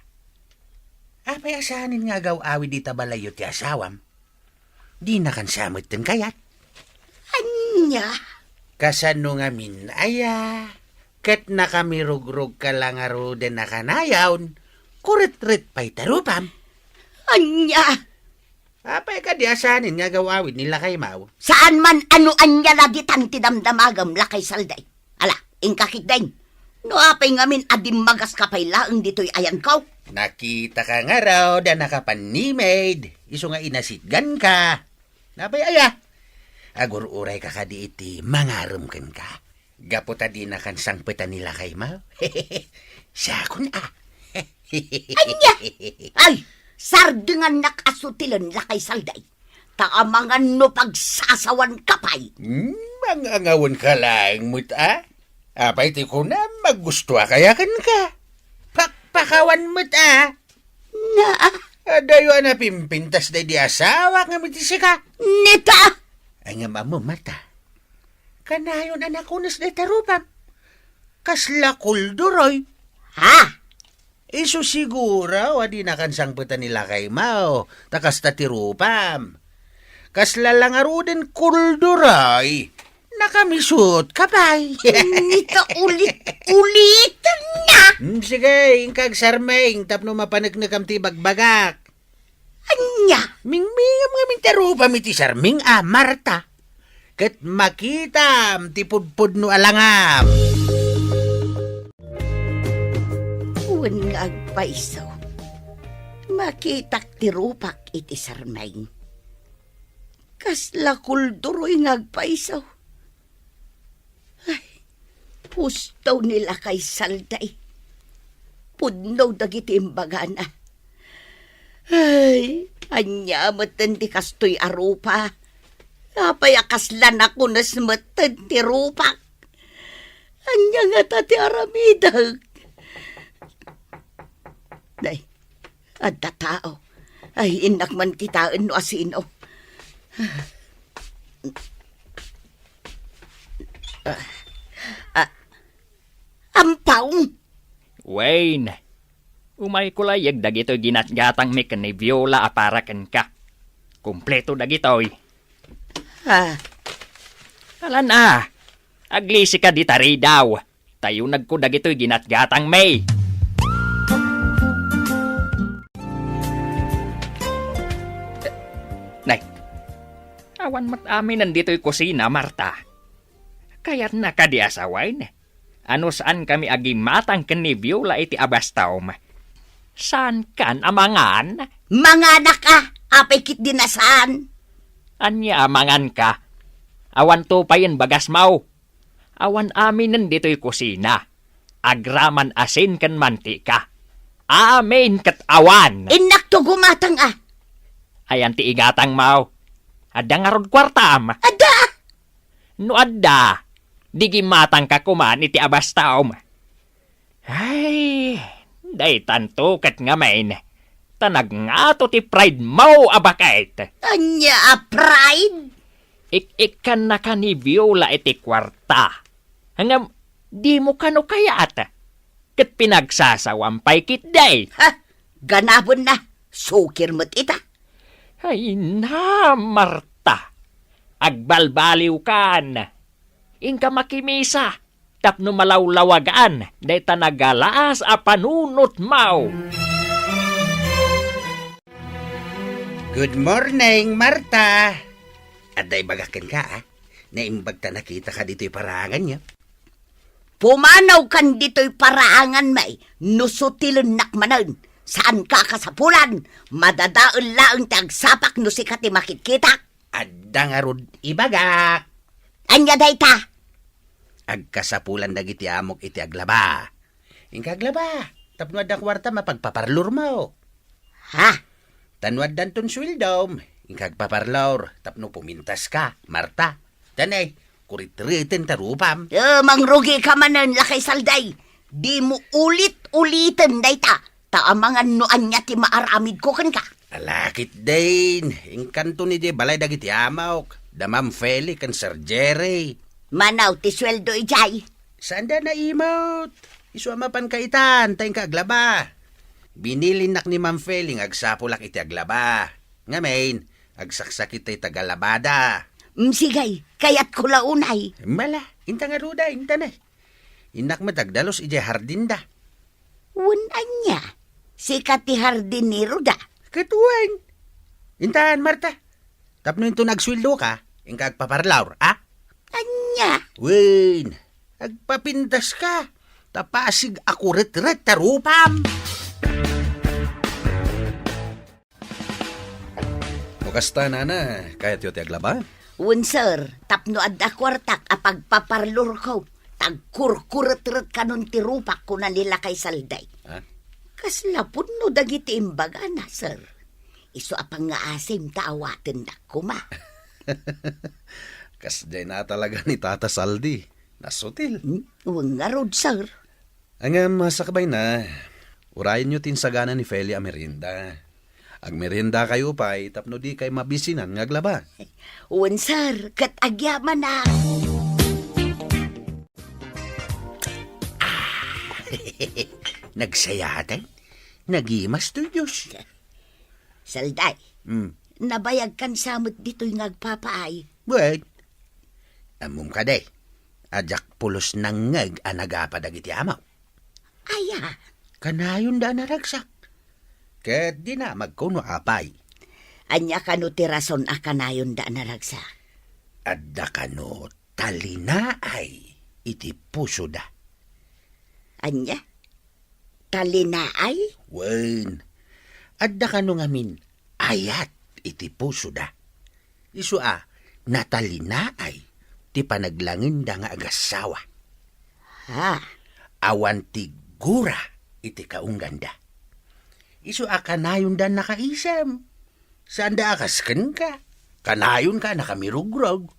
apay a saanen nga agaw-awid ita balayyo ti asawam? Dinakan sa metten kayat? Ania? Kasano ngamin aya? Ket nakamirugrog ka la ngaruden a kanayon, kuretret pay ti rupam. Ania? Apay kadi a saanen nga agaw-awid ni lakaymaw? Saan man a no ania la ditan ti damdamagem, lakay Salday. Ala, inka ketdin. No apay ngamin a dimmagas ka pay laeng ditoy ayanko? Nakita ka ngarud a nakapanimid, isu nga inasitgan ka. Napay aya? Agur-uray ka kadi iti mangarem kenka? Gapu ta dinakan sangpetan ni lakaymaw? Siakon a. Ania? Ay, sardengannak a sutilen, lakay Salday. Ta amangan no pagsasawan ka pay. Hmm, mangangawen ka laeng met a? Apay ti kunam, magusto a kaya kenka? Pakpakawan met a? Na? Adayo a napimpintas daydi asawak ngem iti sika. Neta! Ay, ngem ammo, Marta. Kanayon a nakunes dayta rupam. Kasla kulduroy. Ha? Isu siguro a dinakan sangpetan ni lakaymaw, ta kasta ti rupam. Kasla la ngaruden kulduroy, nakamisut ka pay. Nita ulit-ulitan na. Hmm, sige, inka agsarming tapno mapaneknekam ti ibagbagak. Ania? Mingmingam ngamin ti rupam iti sarming a, Marta. Ket makitam ti pudpudno a langam. Wen nga agpayso, makitak ti rupak iti sarming. Kasla kulduroy nga agpayso. Ay, husto ni lakay Salday. Pudno dagiti imbagana. Ay, ania metten ti kastoy a rupa? Apay a kasla nakunes metten ti rupak? Ania ngata ti aramidek? Day, adda tao. Ay, innak man kitaen no asino. Ah, ah, ampaw! Wayne, umayko layag dagitoy ginatgatangmi ken ni Viola a para kenka. Kompleto dagitoy. Ah. Alan a, aglisika dita ridaw. Tayunagko dagitoy ginatgatangmi. Nay, awan met aminen ditoy kusina, Marta. Kayatna kadi a sawen a no saankami a gimmatang ken ni Viola iti abastom, saankan a mangan? Manganak a, apay ketdin a saan? Ania a manganka? Awan tupayen bagasmo. Awan aminen ditoy kusina. Agraman asin ken mantika. Amin ket awan. Innakto gumatang a. Ayan ti igatangmo? Adda ngarud kuartam? Adda. No adda, di gimmatangka koman iti abastom. Ay, daytanto ket ngamin, ta nagngato ti pride mo a baket. Ania a pride? Ik-ikkannaka ni Viola iti kuarta. Ngem, dimo kano kayat? Ket pinagsasawam pay ketdi. Ha? Ganabenna, sukir met ita. Ay na, Marta. Agbalbaliwkan. Inka makimisa tapno malawlawagan dayta nagalaas a panunotmo. Good morning, Marta. Adda ibagak kenka, a. Naimbag ta nakitaka ditoy paranganyo. Pumanawkan ditoy paraanganmi no sutilennak manen. Saanka a kasapulan. Madadael laeng ti agsapak no sika ti makitkitak. Adda ngarud ibagak. Ania dayta? Agkasapulan dagiti amok iti aglaba. Inka aglaba, tapno adda kuartam a pagpaparlormo. Ha? Ta no addanton sueldom, inka agpaparlor, tapno pumintaska, Marta. Danay, kuretreten ta rupam. Eh, mangrugika manen, Lakay Salday. Dimo ulit-uliten dayta. Ta amangan no ania ti maaramidko kenka. Ala ketdin, inkanto idiay balay dagiti amok, da Ma'am Feli ken Sir Jerry. Manaw ti sueldo idiay? Saanda naimut. Isu a mapanka itan, ta inka aglaba. Binilinnak ni Ma'am Feli nga agsapulak iti aglaba. Ngamin, agsaksakit tay tagalabada. Mm, sige, kayatko la unay. Mala, inta ngarud, inta na. Innak met agdalus idiay hardinda. Wen ania? Sika ti hardinero da? Ket wen. Intan, Marta. Tapno inton agsueldoka, inka agpaparlor, a? Ania? Wen, agpapintaska. Ta pasig a kuretret ta rupam. No kasta, nana, kayatyo ti aglaba? Wen, sir, tapno adda kuartak a pagpaparlorko, tagkurkuretret kanon ti rupak, kuna ni Lakay Salday. Ha? Kasla pudno dagiti imbagana, sir. Isu a pangngaasim ta awatendak koma. Kasdiay na talaga ni Tata Saldi. Nasutil. Hmm? Wen ngarud, sir. Ngem, sakbayna, urayenyo ti insagana ni Feli a merienda. Agmeriendakayo pay tapno dikay mabisinan nga aglaba. Wen, sir, ket agyamanak. Ah, nagsayaten? Nagimas toy Dios. Salday, Hmm. Nabayagkan sa met ditoy nga agpapaay. Wen, ammom kadi, a diak pulos nangngeg a nagapa dagiti amok. Aya? Kanayonda a naragsak. Ket dinamagko no apay. Ania kano ti rason a kanayonda a naragsak? Adda kano talinaay iti pusoda. Ania? Talinaay? Wen, adda kano ngamin ayat iti pusoda. Isu a natalinaay ti panaglangenda nga agassawa. Ha? Awan ti gura iti kaungganda. Isu a kanayonda a nakaisem. Saanda a kas kenka. Kanayonka a nakamirugrog.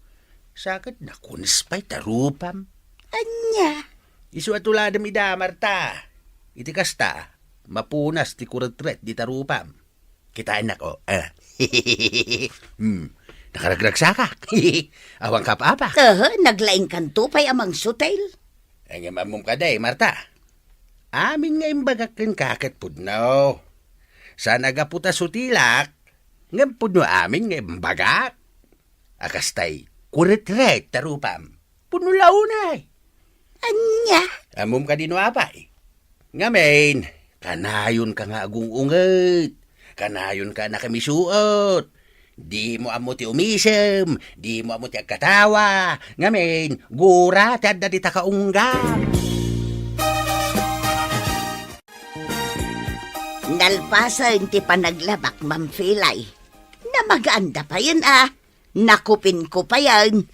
Sa ket nakunes pay ta rupam. Ania? Isu a tuladem ida, Marta. Iti kasta, mapunas ti kuretret dita rupam. Kitaennak, o. Eh. Hmm. Nakaragragsakak. Awan kaapa-apa. Aha, naglaingkanto pay a mangsutil. Ay, ngem ammom kadi, Marta. Amin nga imbagak kenka ket pudno. Saan a gapu ta sutilak, ngem pudno amin nga imbagak. A kastay, kuretret ta rupam. Pudno la unay. Ania? Ammom kadi no apay? Ngamin, kanayonka nga agung-unget. Kanayonka a nakamisuot. Dimo ammo ti umisem, dimo ammo ti agkatawa. Ngamin, gura ti adda dita kaunggam. Nalpasen ti panaglabak, Ma'am Felay. Namagaanda payen a. Nakupinko payen.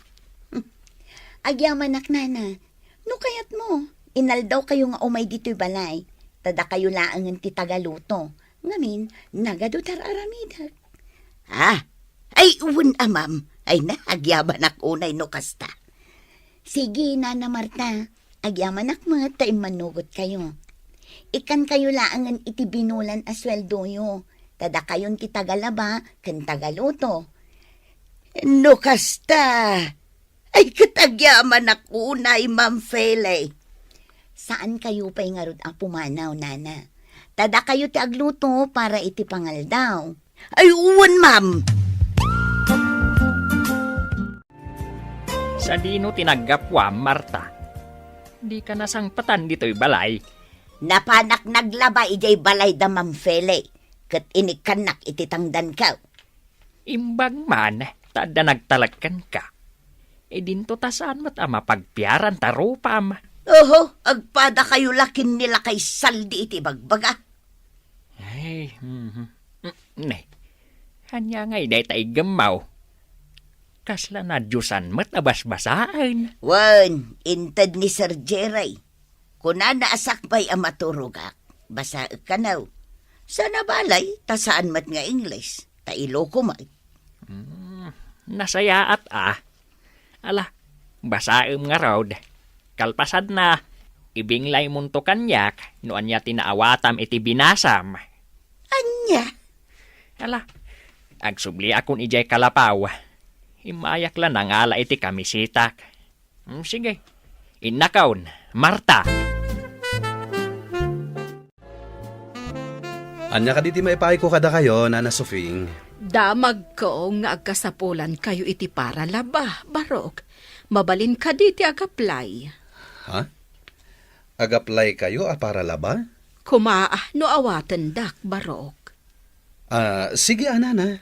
Agyamanak, nana. No kayatmo, inaldawkayo nga umay ditoy balay. Ta dakayo laengen ti tagaluto. Ngamin, nagadu ti ar-aramidek. Ah, ay, wen a, ma'am. Ay na, agyamanak unay no kasta. Sige, Nana Marta. Agyamanak met ta immannugotkayo. Ikkankayo laengen iti binulan a sueldoyo. Ta dakayon ti tagalaba ken tagaluto. No kasta, ay, ket agyamanak unay, Ma'am Felay. Saankayo pay ngarud a pumanaw, nana. Ta dakayo ti agluto para iti pangaldaw. Ay, wen, ma'am. Sadino ti naggapuam, Marta? Dika nasangpetan ditoy balay? Napanak naglaba idiay balay da Ma'am Felay, ket inikkannak iti tangdanko. Imbag man, ta adda nagtalek kenka. Idinto ta saan met a mapagpiaran ta rupam. Oho, agpadakayo la ken ni Lakay Saldi iti ibagbaga. Ay, mhm. Mm, ne. Ania ngay dayta iggemmaw? Kasla nadiosan met a basbasaen. Wen, inted ni Sir Jerry. Kunana a sakbay a maturogak, basaek kano. Sana balay, ta saan met nga Ingles, ta Iloko met. Hmm, nasayaat a. Ala, basaem ngarud. Kalpasanna, ibinglaymonto kaniak no ania ti naawatam iti binasam. Ania? Ala, agsubliakon idiay kalapaw. Immayak la nangala iti kamisitak. Hmm, sige. Innakon, Marta. Ania kadi ti maipaayko kadakayo, Nana Sofing? Damagko nga agkasapulankayo iti paralaba, Barok. Mabalin kadi ti agaplay? Ha? Agaplaykayo a paralaba? Koma, no awatendak, Barok. Ah, sige, a, Nana.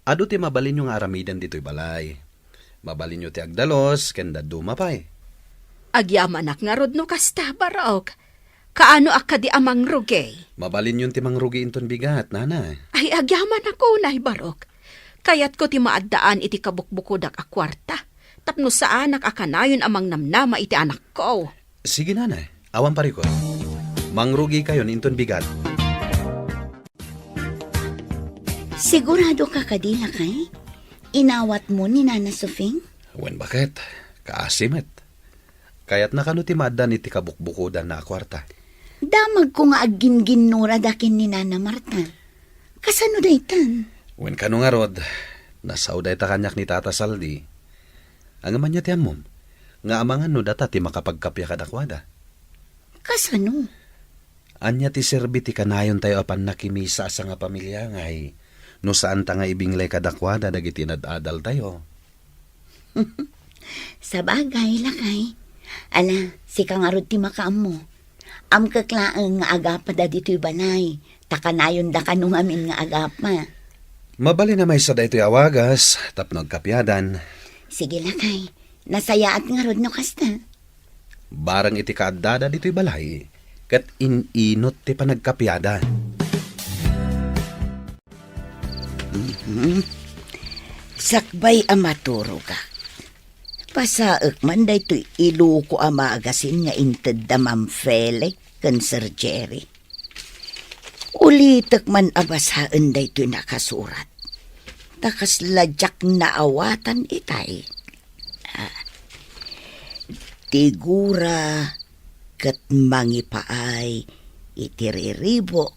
Adu ti mabalinyo nga aramiden ditoy balay. Mabalinyo ti agdalus ken dadduma pay. Agyamanak ngarud no kasta, Barok. Kaano a kadi a mangrugi? Mabalinyon ti mangrugi inton bigat, Nana. Ay, agyamanak unay, Barok. Kayatko ti maaddaan iti kabukbukodak a kuarta, tapno saanak a kanayon a mangnamnama iti anakko. Sige, Nana. Awan parikut. Mangrugikayon inton bigat. Sigurado ka kadi, lakay? Inawatmo ni Nana Sofing? Wen, baket. Kaasi met. Kayatna kano ti maaddaan iti kabukbukodanna a kuarta? Damagko nga aggingginnurada ken ni Nana Marta. Kasano daytan? Wen, kano ngarud, nasao dayta kaniak ni Tata Saldi. Ngem ania ti ammom, nga amangan no data ti makapagkappia kadakuada? Kasano? Ania ti serbi ti kanayontayo a pannakimisa a sangapamilia ngay no saanta nga ibinglay kadakuada dagiti inad-adaltayo? Sabagay, lakay. Ala, sika ngarud ti makaammo. Amkek laeng nga agapada ditoy balay, ta kanayonda kano ngamin nga agapa. Mabalin a maysa daytoy a wagas tapno agkappiadan. Sige, lakay. Nasayaat ngarud no kasta. Bareng iti kaaddada ditoy balay, ket in-inut ti panagkappiada. Mhm. Sakbay a maturogak, basaek man daytoy Iloko a magasin nga intedda Ma'am Fele ken Sir Jerry. Ulitek man a basaen daytoy nakasurat. Ta kasla diak naawatan itay. Ah, Tigura ket mangipaay iti riribuk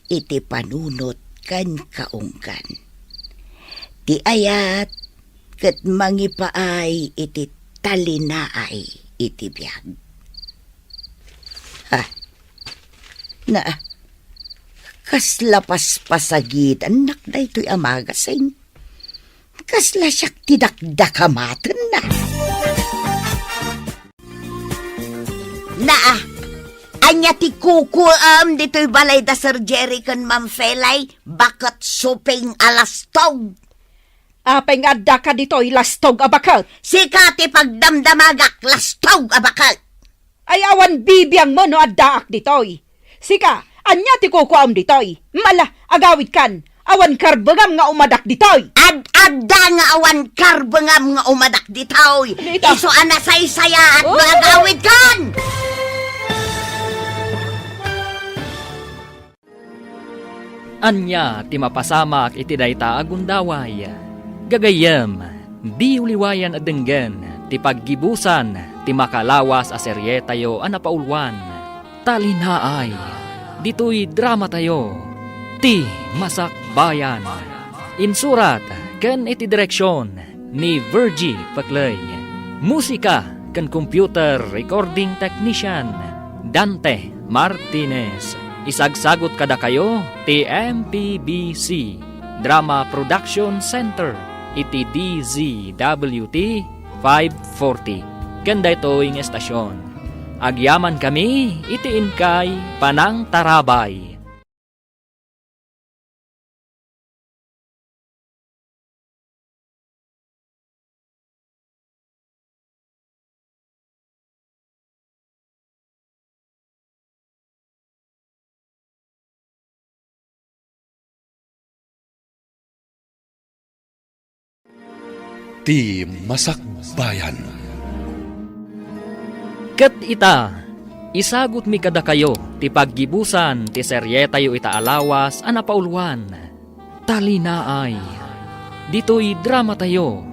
iti panunot ken kaunggan. Ti ayat ket mangipaay iti talinaay iti biag. Ha, na, kasla paspasagidannak daytoy a magasin. Kasla siak ti dakdakamatenna. Naa, ania ti kukuam ditoy balay da Sir Jerry ken Ma'am Felay? Baket suping a lastog. Apay nga addaka ditoy, lastog a baket? Sika ti pagdamdamagak, lastog a baket. Ay, awan bibiangmo no addaak ditoy. Sika, ania ti kukuam ditoy? Mala, agawidkan. Awan karbengam nga umadak ditoy. Ad-adda nga awan karbengam nga umadak ditoy. Dito. Isu a nasaysayaat nga Oh! agawidkan. Ania ti mapasamak iti dayta a gundaway? Gagayyem, diyo liwayan a denggen ti paggibusan ti makalawas a serietayo a napauluan, Talinaay, ditoy dramatayo, Ti Masakbayan. Insurat ken iti direksion ni Virgie Paclay. Musika ken computer recording technician, Dante Martinez. Isagsagut kadakayo ti M P B C Drama Production Center iti D Z W T five forty. Ken daytoy nga estasion, agyamankami iti inkay panangtarabay. Ti Masakbayan. Ket ita, isagutmi kadakayo ti paggibusan ti serietayo ita a lawas a napauluan, Talinaay. Ditoy dramatayo,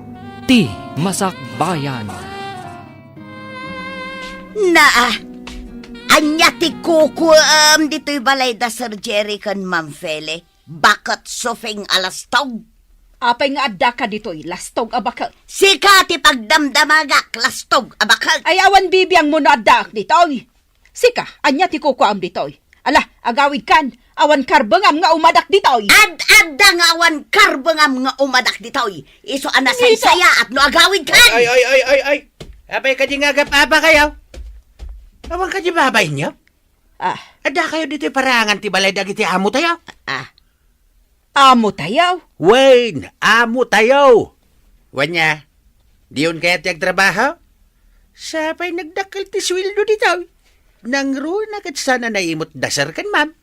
Ti Masakbayan. Naa, ania ti kukuem ditoy balay da Sir Jerry ken Ma'am Fele? Baket sufing a lastog. Apay nga addaka ditoy, lastog a baket? Sika ti pagdamdamagak, lastog a baket. Ay, awan bibiangmo no addaak ditoy. Sika, ania ti kukuam ditoy? Ala, agawidkan, awan karbengam nga umadak ditoy. Ad-adda nga awan karbengam nga umadak ditoy. Isu a nasaysayaat no agawidkan. Ay, ay, ay, ay, ay. Apay kadi nga agap-apa kayo? Awan kadi babayyo? Ah. Adda kayo ditoy parangan ti balay dagiti amo tayo? Ah. Amo tayo? Wen, amo tayo. Wen nia, diyon kayat ti agtrabaho? Sapay nagdakkel ti sueldo ditoy. Nangruna ket saan a naimut da sir ken ma'am.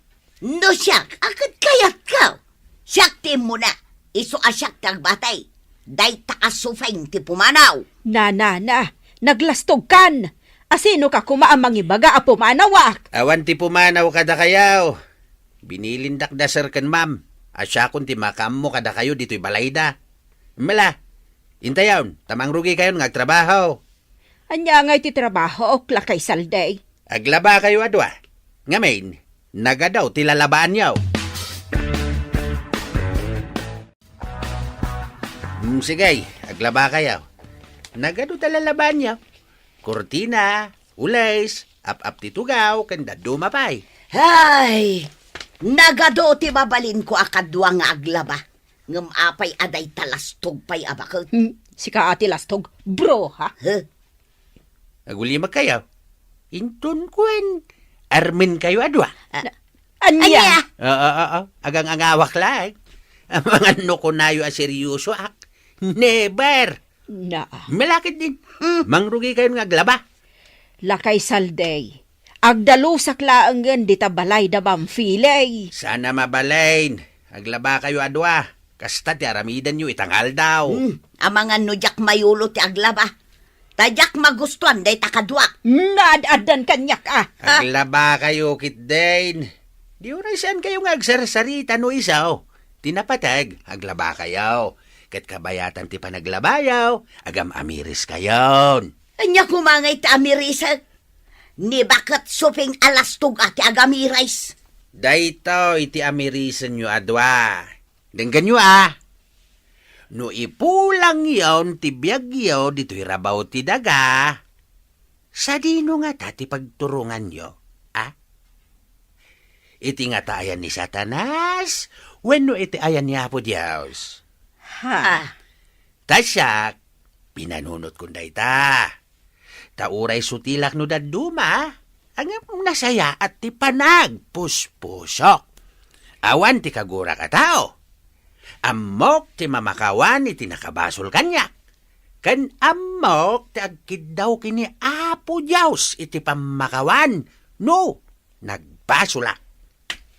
No siak, a ket kayatko. Siak ti immuna. Isu a siak ti agbatay. Dayta a sufeng ti pumanaw. Na, na, na. Naglastogkan. Asino ka koma a mangibaga a pumanawak? Awan ti pumanaw kadakayo. Binilindak da sir ken ma'am a siakon ti makaammo kadakayo ditoy balayda. Mala, intayon, ta mangrugi kayon nga agtrabaho. Ania ngay ti trabahook, Lakay Saldi? Aglaba kayo a dua. Ngamin, nagadu ti lalabaanyo. Mm, sige, aglaba kayo. Nagadu ti lalabaanyo. Kurtina, ules, ap-ap ti tugaw, ken dadduma pay. Ay, nagadu ti mabalinko a kadua nga aglaba. Ngem apay a dayta lastog pay a baket? Hmm, sika a ti lastog, bruha. Huh? Agulimek kayo. Inton kuen, armen kayo a dua. Ah, ania? Ania? Oo, oo, oo. Agang-angawak laeng. Amangan no kunayo a seryosoak. Never. Na. Malakit din. Mm. Mangrugi kayo nga aglaba. Lakay Saldi. Agdalusak laengen dita balay da Ma'am Fili. Sana mabalin. Aglaba kayo a dua. Kasta ti aramidenyo ita nga aldaw. Hmm, amangan no diak mayulo ti aglaba. Ta diak magustuan dayta kadua. Naad-addan kaniak, ah. Ah. Aglaba kayo, kitdin. Di uray saan kayo nga agsarsarita no isu ti napateg, aglaba kayo. Ket kabayatan ti panaglabayo, agam-amiris kayon. Ania koma ngay ti amirisek? Ni baket suping a lastog a ti agamiris. Daytoy ti amirisenyo a dua. Denggenyo, a. No ipulangyon ti biagyo ditoy rabaw ti daga, sadino ngata ti pagturonganyo, a? Iti ngata ayan ni Satanas wenno iti ayan ni Apo Dios? Ha? Ta siak, pinanunotkon dayta. Ta uray sutilak no dadduma, ngem nasayaat ti panagpuspusok. Awan ti kagurak a tao. Ammok ti mamakawan iti nakabasol kaniak. Ken ammok ti agkiddaw ken ni Apo Dios iti pammakawan no nagbasolak.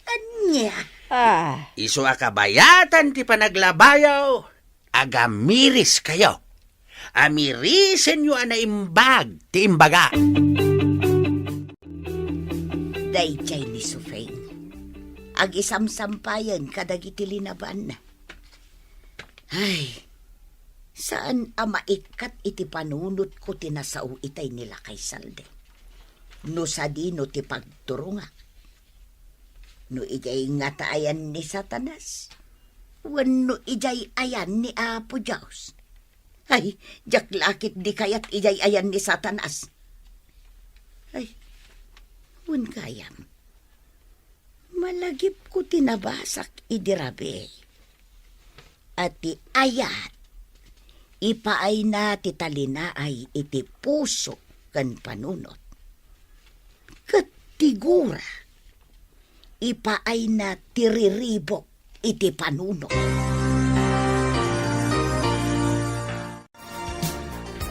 Ania? Ah. Isu a kabayatan ti panaglabayo, agamiris kayo. Amirisenyo a naimbag ti imbaga. Daydiay ni Sufeng, agisamsampayen kadagiti linabanna. Ay, saan a maikkat iti panunotko ti nasao itay ni Lakay Saldi. No sadino ti pagturongak? No idiay ngata ayan ni Satanas, wenno idiay ayan ni Apo Dios? Ay, diak la ketdi kayat idiay ayan ni Satanas. Ay, wen gayam. Malagipko ti nabasak idi rabii a ti ayat, ipaayna ti talinaay iti puso ken panunot. Ket ti gura, ipaayna ti riribuk iti panunot.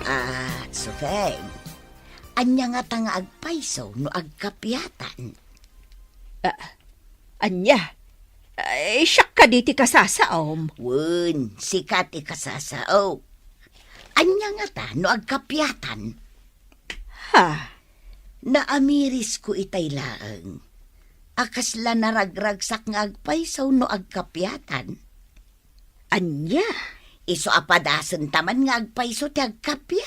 Ah, Sufeng, ania ngata nga agpayso no agkapiatan? Ah, ania? Ay, siak kadi ti kasasaom? Wen, sika ti kasasaok. Ania ngata no agkapiatan? Ha? Naamirisko itay laeng a kasla naragragsak nga agpayso no agkapiatan. Ania? Isu a padasenta man nga agpayso ti agkapia.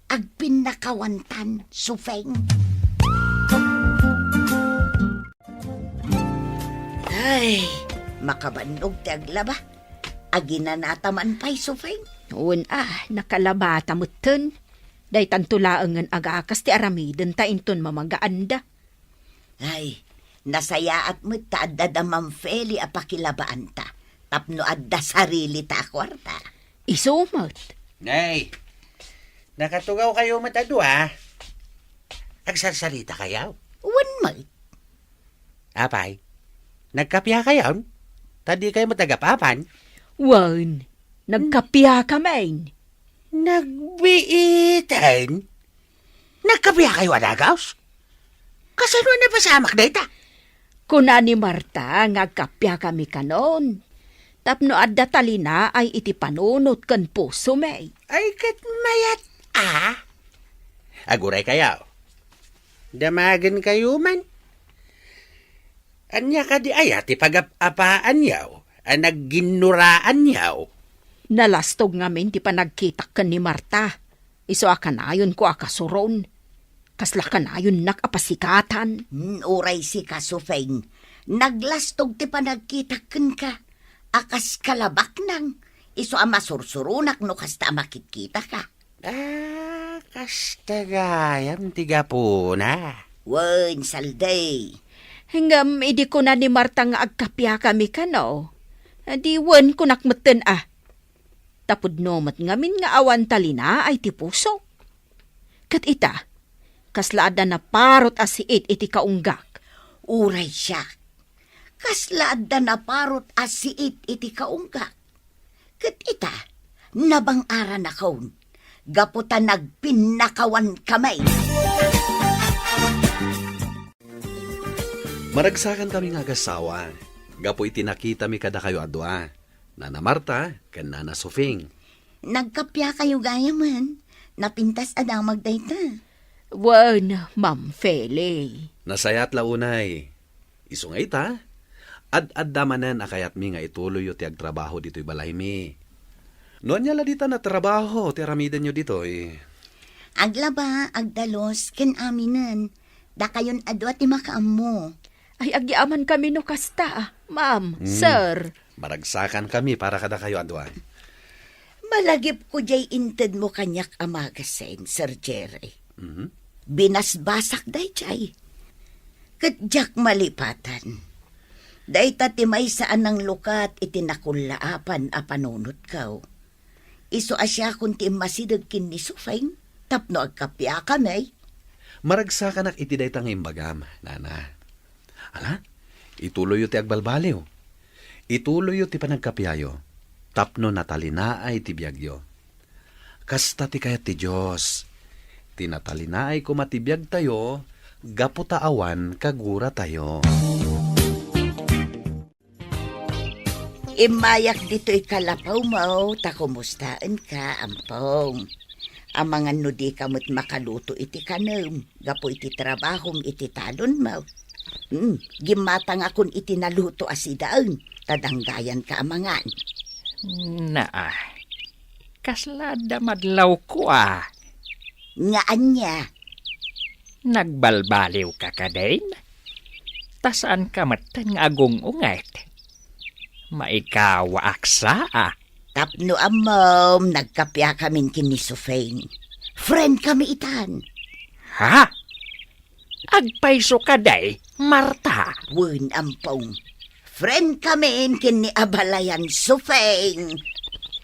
Agpinnakawantan, Sufeng. Ay, makabannog ti aglaba. Aginanata man pay, Sufeng. Wen a, nakalabata metten. Daytanto laengen agakas ti aramidenta inton mamagaanda. Ay, nasayaat met ta adda da Ma'am Feli a pakilabaanta tapno adda sarilita a kuarta. Isu met. Nay, nakatugaw kayo met a dua. Agsarsarita kayo? Wen met. Apay, nagkapia kayon? Ta di kayo met nagapapan? Wen, nagkapia kamin. Nagbiiten? Nagkapia kayo a dagus? Kasano a napasamak dayta? Kuna ni Marta nga agkapia kami kanon. Tapno adda talinaay iti panunot ken pusomi. Ay, ket mayat a. Aguray kayo. Damagen kayo man. Ania kadi aya ti pagap-apaanyo a nagginnuraanyo? Nalastog ngamin ti panagkitak ken ni Marta. Isu a kanayonko a kasuron. Kasla kanayonnak a pasikatan. Hmm, uray sika, Sufeng. Naglastog ti panagkitak kenka. A kas kalabaknang. Isu a masursuronak no kasta a makitkitaka. Ah, kasta gayam ti gapuna. Wen, Saldi. Ngem idi kuna ni Marta nga agkapia kami kano, di wen kunak metten a. Ta pudno met ngamin nga awan talinaay ti pusok. Ket ita, kasla adda naparot a siit iti kaunggak. Uray siak, kasla adda naparot a siit iti kaunggak. Ket ita, nabang-aranakon, gapu ta nagpinnakawan kami. Maragsakan kami nga agasawa, gapu iti nakitami kadakayo a dua, Nana Marta ken Nana Sufing. Nagkapia kayo gayamen, napintas a damag dayta. Wen, Ma'am Feli. Nasayaat la unay. Isu nga ita, ad-adda manen a kayatmi nga ituloyyo ti agtrabaho ditoy balaymi. No ania la dita a trabaho ti aramidenyo ditoy? Aglaba, agdalus, ken aminen. Dakayon a dua ti makaammo. Ay, agyamankami no kasta, ma'am, Mm. sir. Maragsakankami para kadakayo a dua. Malagipko jay intedmo kaniak a magasin, Sir Jerry. Mhm. Binasbasak dayjay. Ket diak malipatan. Dayta ti maysa a nanglukat iti nakullaapan a panunotko. Isu a siakon ti immasideg ken ni Sufeng tapno agkapiakami. Maragsakanak iti dayta nga imbagam, nana. Ala, ituloyyo ti agbalbaliw. Ituloyyo ti panagkapiayo tapno natalinaay ti biagyo. Kasta ti kayat ti Dios. Ti natalinaay koma ti biagtayo gapu ta awan kaguratayo. Immayak ditoy kalapawmo, ta kumustaenka, Ampong? Amangan no dika met makaluto iti kanem gapu iti trabahom iti talonmo. Hmm, gimmatangakon iti naluto a sidaen, ta danggayanka amangan. Naa, kasla adda madlawko a. Nga ania? Nagbalbaliwka kadin? Ta saanka metten nga agung-unget? Maikawaak sa a. Tapno ammom, nagkapiakamin ken ni Sufeng. Friend kami itan. Ha? Agpayso kadi, Marta? Wen, Ampong. Friend kamin ken ni abalayan Sufeng.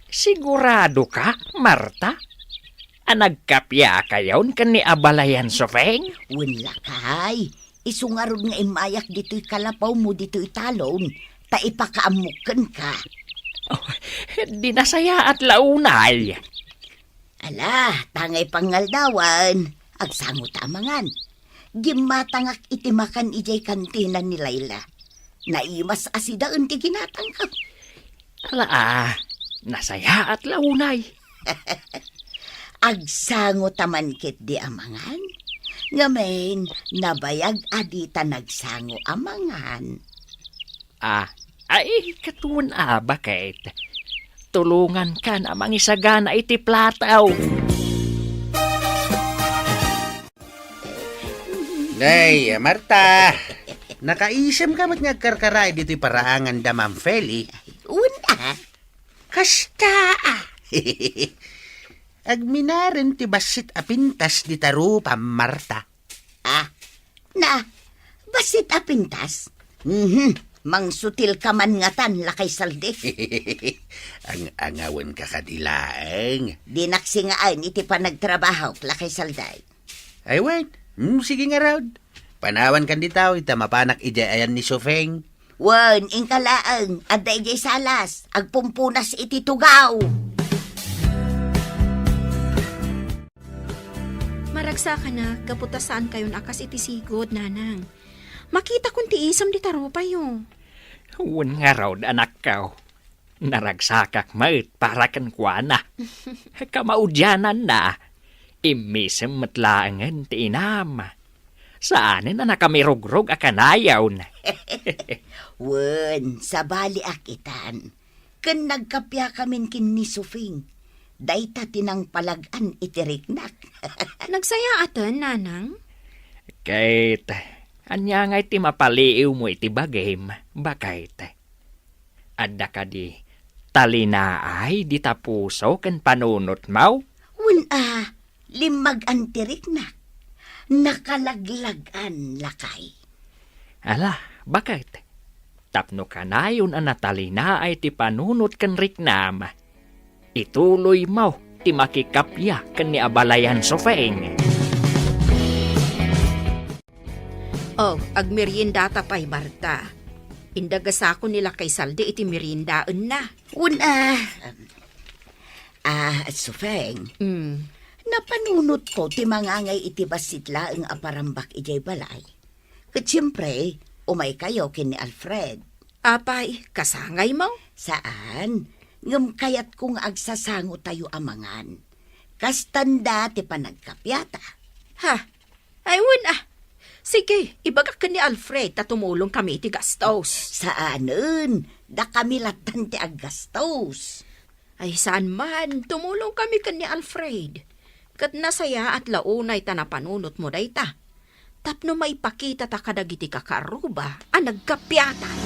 Sigurado ka, Marta? A nagkapiakayon ken ni abalayan Sufeng? Wen lakay, isu ngarud nga immayak ditoy kalapawmo ditoy talon, ta ipakaammok kenka. Oh, di nasayaat la unay. Ala, tangay pangaldawan, agsango ta amangan. Gimmatangak iti makan idiay kantina ni Laila. Naimas a sidaen ti ginatangko. Ala, ah, nasayaat la unay. Agsango ta man ketdi a mangan? Ngamin, nabayag a dita nagsango a mangan. Ah, ay, katon a, baket. Tulongankan a mangisagana iti plataw. Nay, Marta, nakaisemka met nga agkarkaraay ditoy paraangan da Ma'am Feli? Una. Kasta, ah. Agminaren ti bassit a pintas dita rupa, Marta. Ah, na, bassit a pintas? Mhm, mangsutil ka man ngatan, Lakay Saldi. Ang-angawen ka kadi laeng. Dinak singaan iti panagtrabahok, Lakay Saldi. Ay, wen. Hmm, sige ngarud. Panawan kan dita, ita mapanak idiay ayan ni Sufeng. Wen, inka laeng, adda idiay salas, agpumpunas iti tugaw. Maragsakanak, gapu ta saan kayon a kas iti sigud, nanang. Makitakon ti isem dita rupayo. Wen ngarud, anakko. Naragsakak met para kenkuana. Kamaudiananna, immisem met laengen ti inam. Saanen a nakamirugrog a kanayon. Wen, sabaliak itan. Ken nagkapiakamin ken ni Sufing. Dayta ti nangpalag-an iti riknak. Nagsayaaten, nanang? Ket, ania ngay ti mapaliiwmo iti bagim, baket? Adda kadi talinaay dita puso ken panunotmo? Wen a, limmag-an ti riknak. Nakalaglag-an, lakay. Ala, baket? Tapno kanayon a natalinaay ti panunot ken riknam, ituloymo ti makikappia ken ni abalayan Sufing. Oh, agmeriendata pay, Marta. Indagasakon ni Lakay Saldi iti meriendaenna. Wen a, ah, Sufeng, mm, napanunotko ti mangangay iti bassit laeng a parambak idiay balay. Ket siempre, umaykayo ken ni Alfred. Apay, kasangaymo? Saan. Ngem kayatko nga agsasangotayo a mangan. Kastanda ti panagkapiata. Ha? Ay, wen a. Sige, ibagak ken ni Alfred ta tumulongkami iti gastos. Saanen, dakami lattan ti aggastos. Ay, saan man, tumulongkami ken ni Alfred. Ket nasayaat la unay ta napanunotmo dayta. Tapno maipakitata kadagiti kakaarruba a nagkapiatan.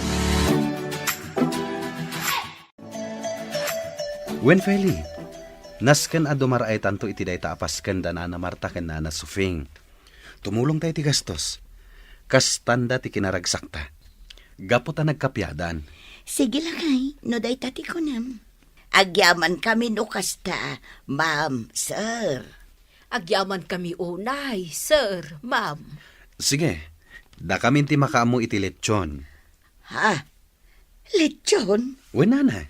Wen, Feli, nasken a dumaraaytanto iti dayta a Pasken da Nana Marta ken Nana Sufing. Tumulongta iti gastos. Kastanda ti kinaragsakta. Gapu ta nagkapiadan. Sige, lakay, no dayta ti kunam. Agyamankami no kasta, ma'am, sir. Agyamankami unay, sir, ma'am. Sige, dakamin ti makaammo iti lechon. Ha? Lechon? Wen, nana.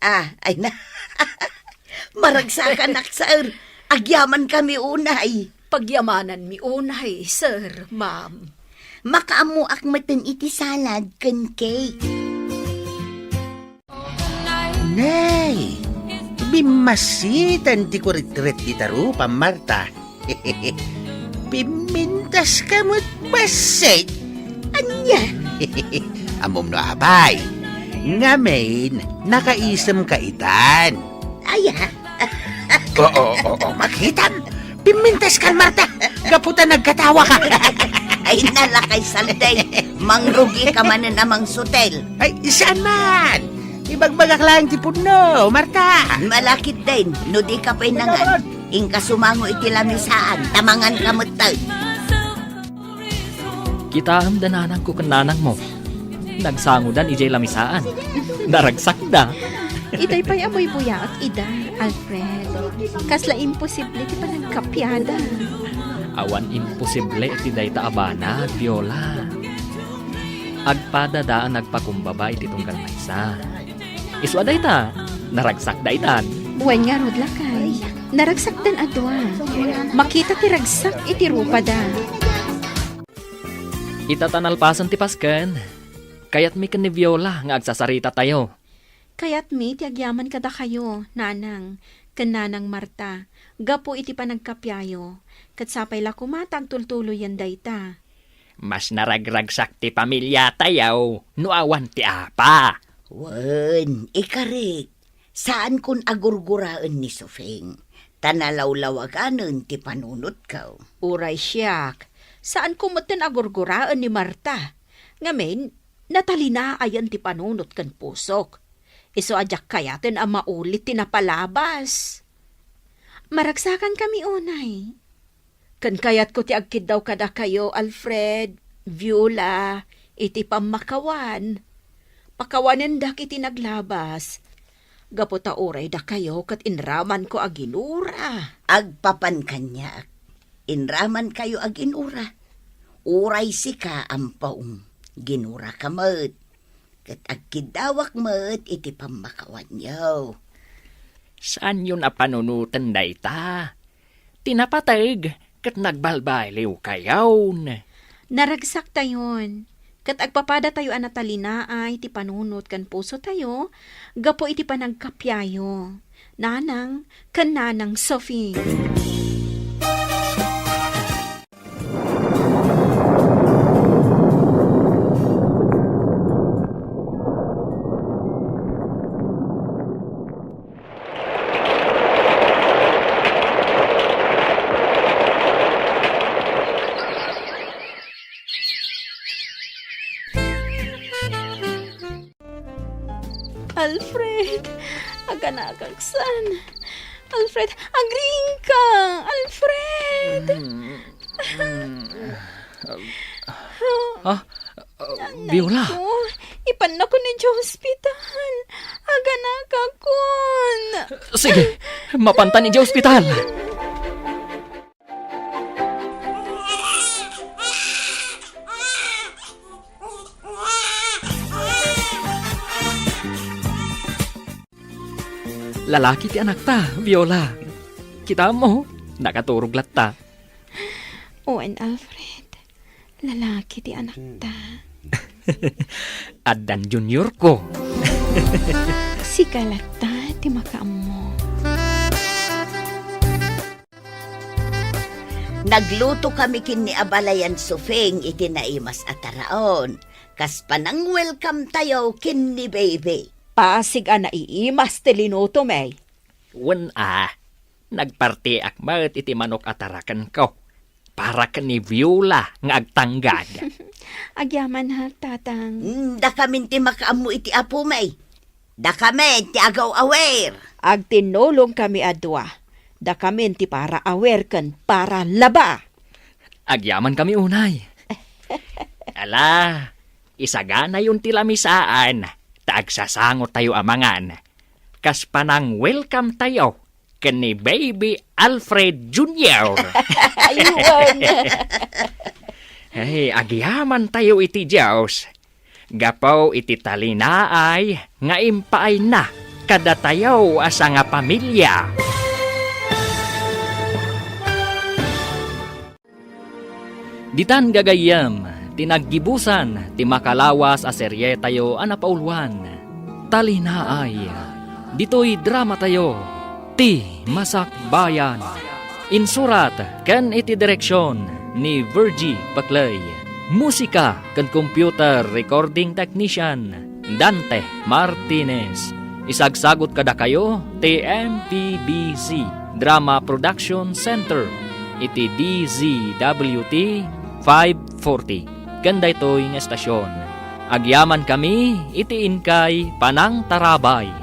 Ah, ay na. Maragsakanak, sir. Agyamankami unay. Pagyamananmi unay, sir, ma'am. Makaammoak metten iti salad ken cake. Nay, bimmassitan ti kuritkurit dita rupa, Marta. Pimmintaska met bassit. Ania? Ammom no apay. Ngamin, nakaisemka itan. Aya? Oo, oo, oo, makitam. Pimmintaskan, Marta. Gapu ta nagkatawaka. Ay, na, Lakay Saldi. Mangrugika manen a mangsutel. Ay, saan man? Ibagbagak laeng ti pudno, Marta. Malakitdin, no dika pay nangan. Inka sumango iti lamisaan, ta manganka metten. Kitaem da nanangko ken nanangmo. Nagsangodan idiay lamisaan. Naragsakda. Itay pay a buybuyaak ida, Alfred. Kasla imposible ti panagkapiada. Awan imposible iti dayta a banag, Viola. Agpadada a nagpakumbaba iti tunggal maysa. Isu a dayta, naragsakda itan. Wen ngarud, lakay. Naragsakdan a dua. Makita ti ragsak iti rupada. Ita ta nalpasen ti Pasken, kayatmi ken ni Viola nga agsasaritatayo. Kayatmi ti agyaman kadakayo, nanang, ken Nanang Marta, gapu iti panagkapiayo, ket sapay la koma ta agtultuloyen dayta. Mas naragragsak ti pamiliatayo no awan ti apa. Wen, ikarik, saankon a gurguraen ni Sofing, ta nalawlawaganen ti panunotko. Uray siak, saanko metten a gurguraen ni Marta. Ngamin, natalinaay ti panunot ken pusok. Isu a diak kayaten a maulit ti napalabas. Maragsakankami unay. Ken kayatko ti agkiddaw kadakayo, Alfred, Viola, iti pammakawan. Pakawanendak iti naglabas. Gapu ta uray dakayo ket inramanko a ginura. Agpapan kaniak. Inramankayo a ginura. Uray sika, ampong, ginuraka met. Ket agkiddawak met iti pammakawanyo. Saanyon a panunoten dayta? Ti napateg ket nagbalbaliwkayon. Naragsaktayon, ket agpapadatayo a natalinaay ti panunot ken pusotayo gapu iti panagkapiayo. Nanang ken Nanang Sophie. Alfred, aganakaksan. Alfred, agriingka! Alfred! Mm, mm, ah, ah, Viola! Anayko, ipannakon idiay ospital. Aganakakon. Sige, mapantan idiay ospital. Lalaki ti anakta, Viola. Kitam, nakaturog latta. Wen, Alfred. Lalaki ti anakta. Addan junior ko. Sika latta ti makaammo. Naglutokami ken ni abalayan Sofing iti naimas a taraon. Kas panang-welcome tayo ken ni Baby. Pasig a naiimas ti linutom, eh. Wen a, nagpartiak met iti manok a tarakenko para ken ni Viola nga agtanggad. Agyaman, ha, Tatang. Mm, dakamin ti makaammo iti apom, eh. Dakamin ti agaw-awer. Agtinnulongkami a dua. Dakamin ti para awer ken para laba. Agyamankami unay. Ala, isaganayon ti lamisaan, ta agsasangotayo a mangan. Kas panang-welcome tayo ken ni Baby Alfred Junior. Aywan. Ay, agyaman tayo iti Dios. Gapu iti talinaay nga impaayna kadatayo a sangapamilia. Ditan gagayyem ti naggibusan ti makalawas a serietayo a napauluan, Talinaay. Ditoy dramatayo, Ti Masakbayan. Insurat ken iti direksion ni Virgie Paclay. Musika ken computer recording technician, Dante Martinez. Isagsagut kadakayo ti M P B C Drama Production Center iti D Z W T five forty. Ken daytoy nga estasion, agyamankami iti inkay panangtarabay.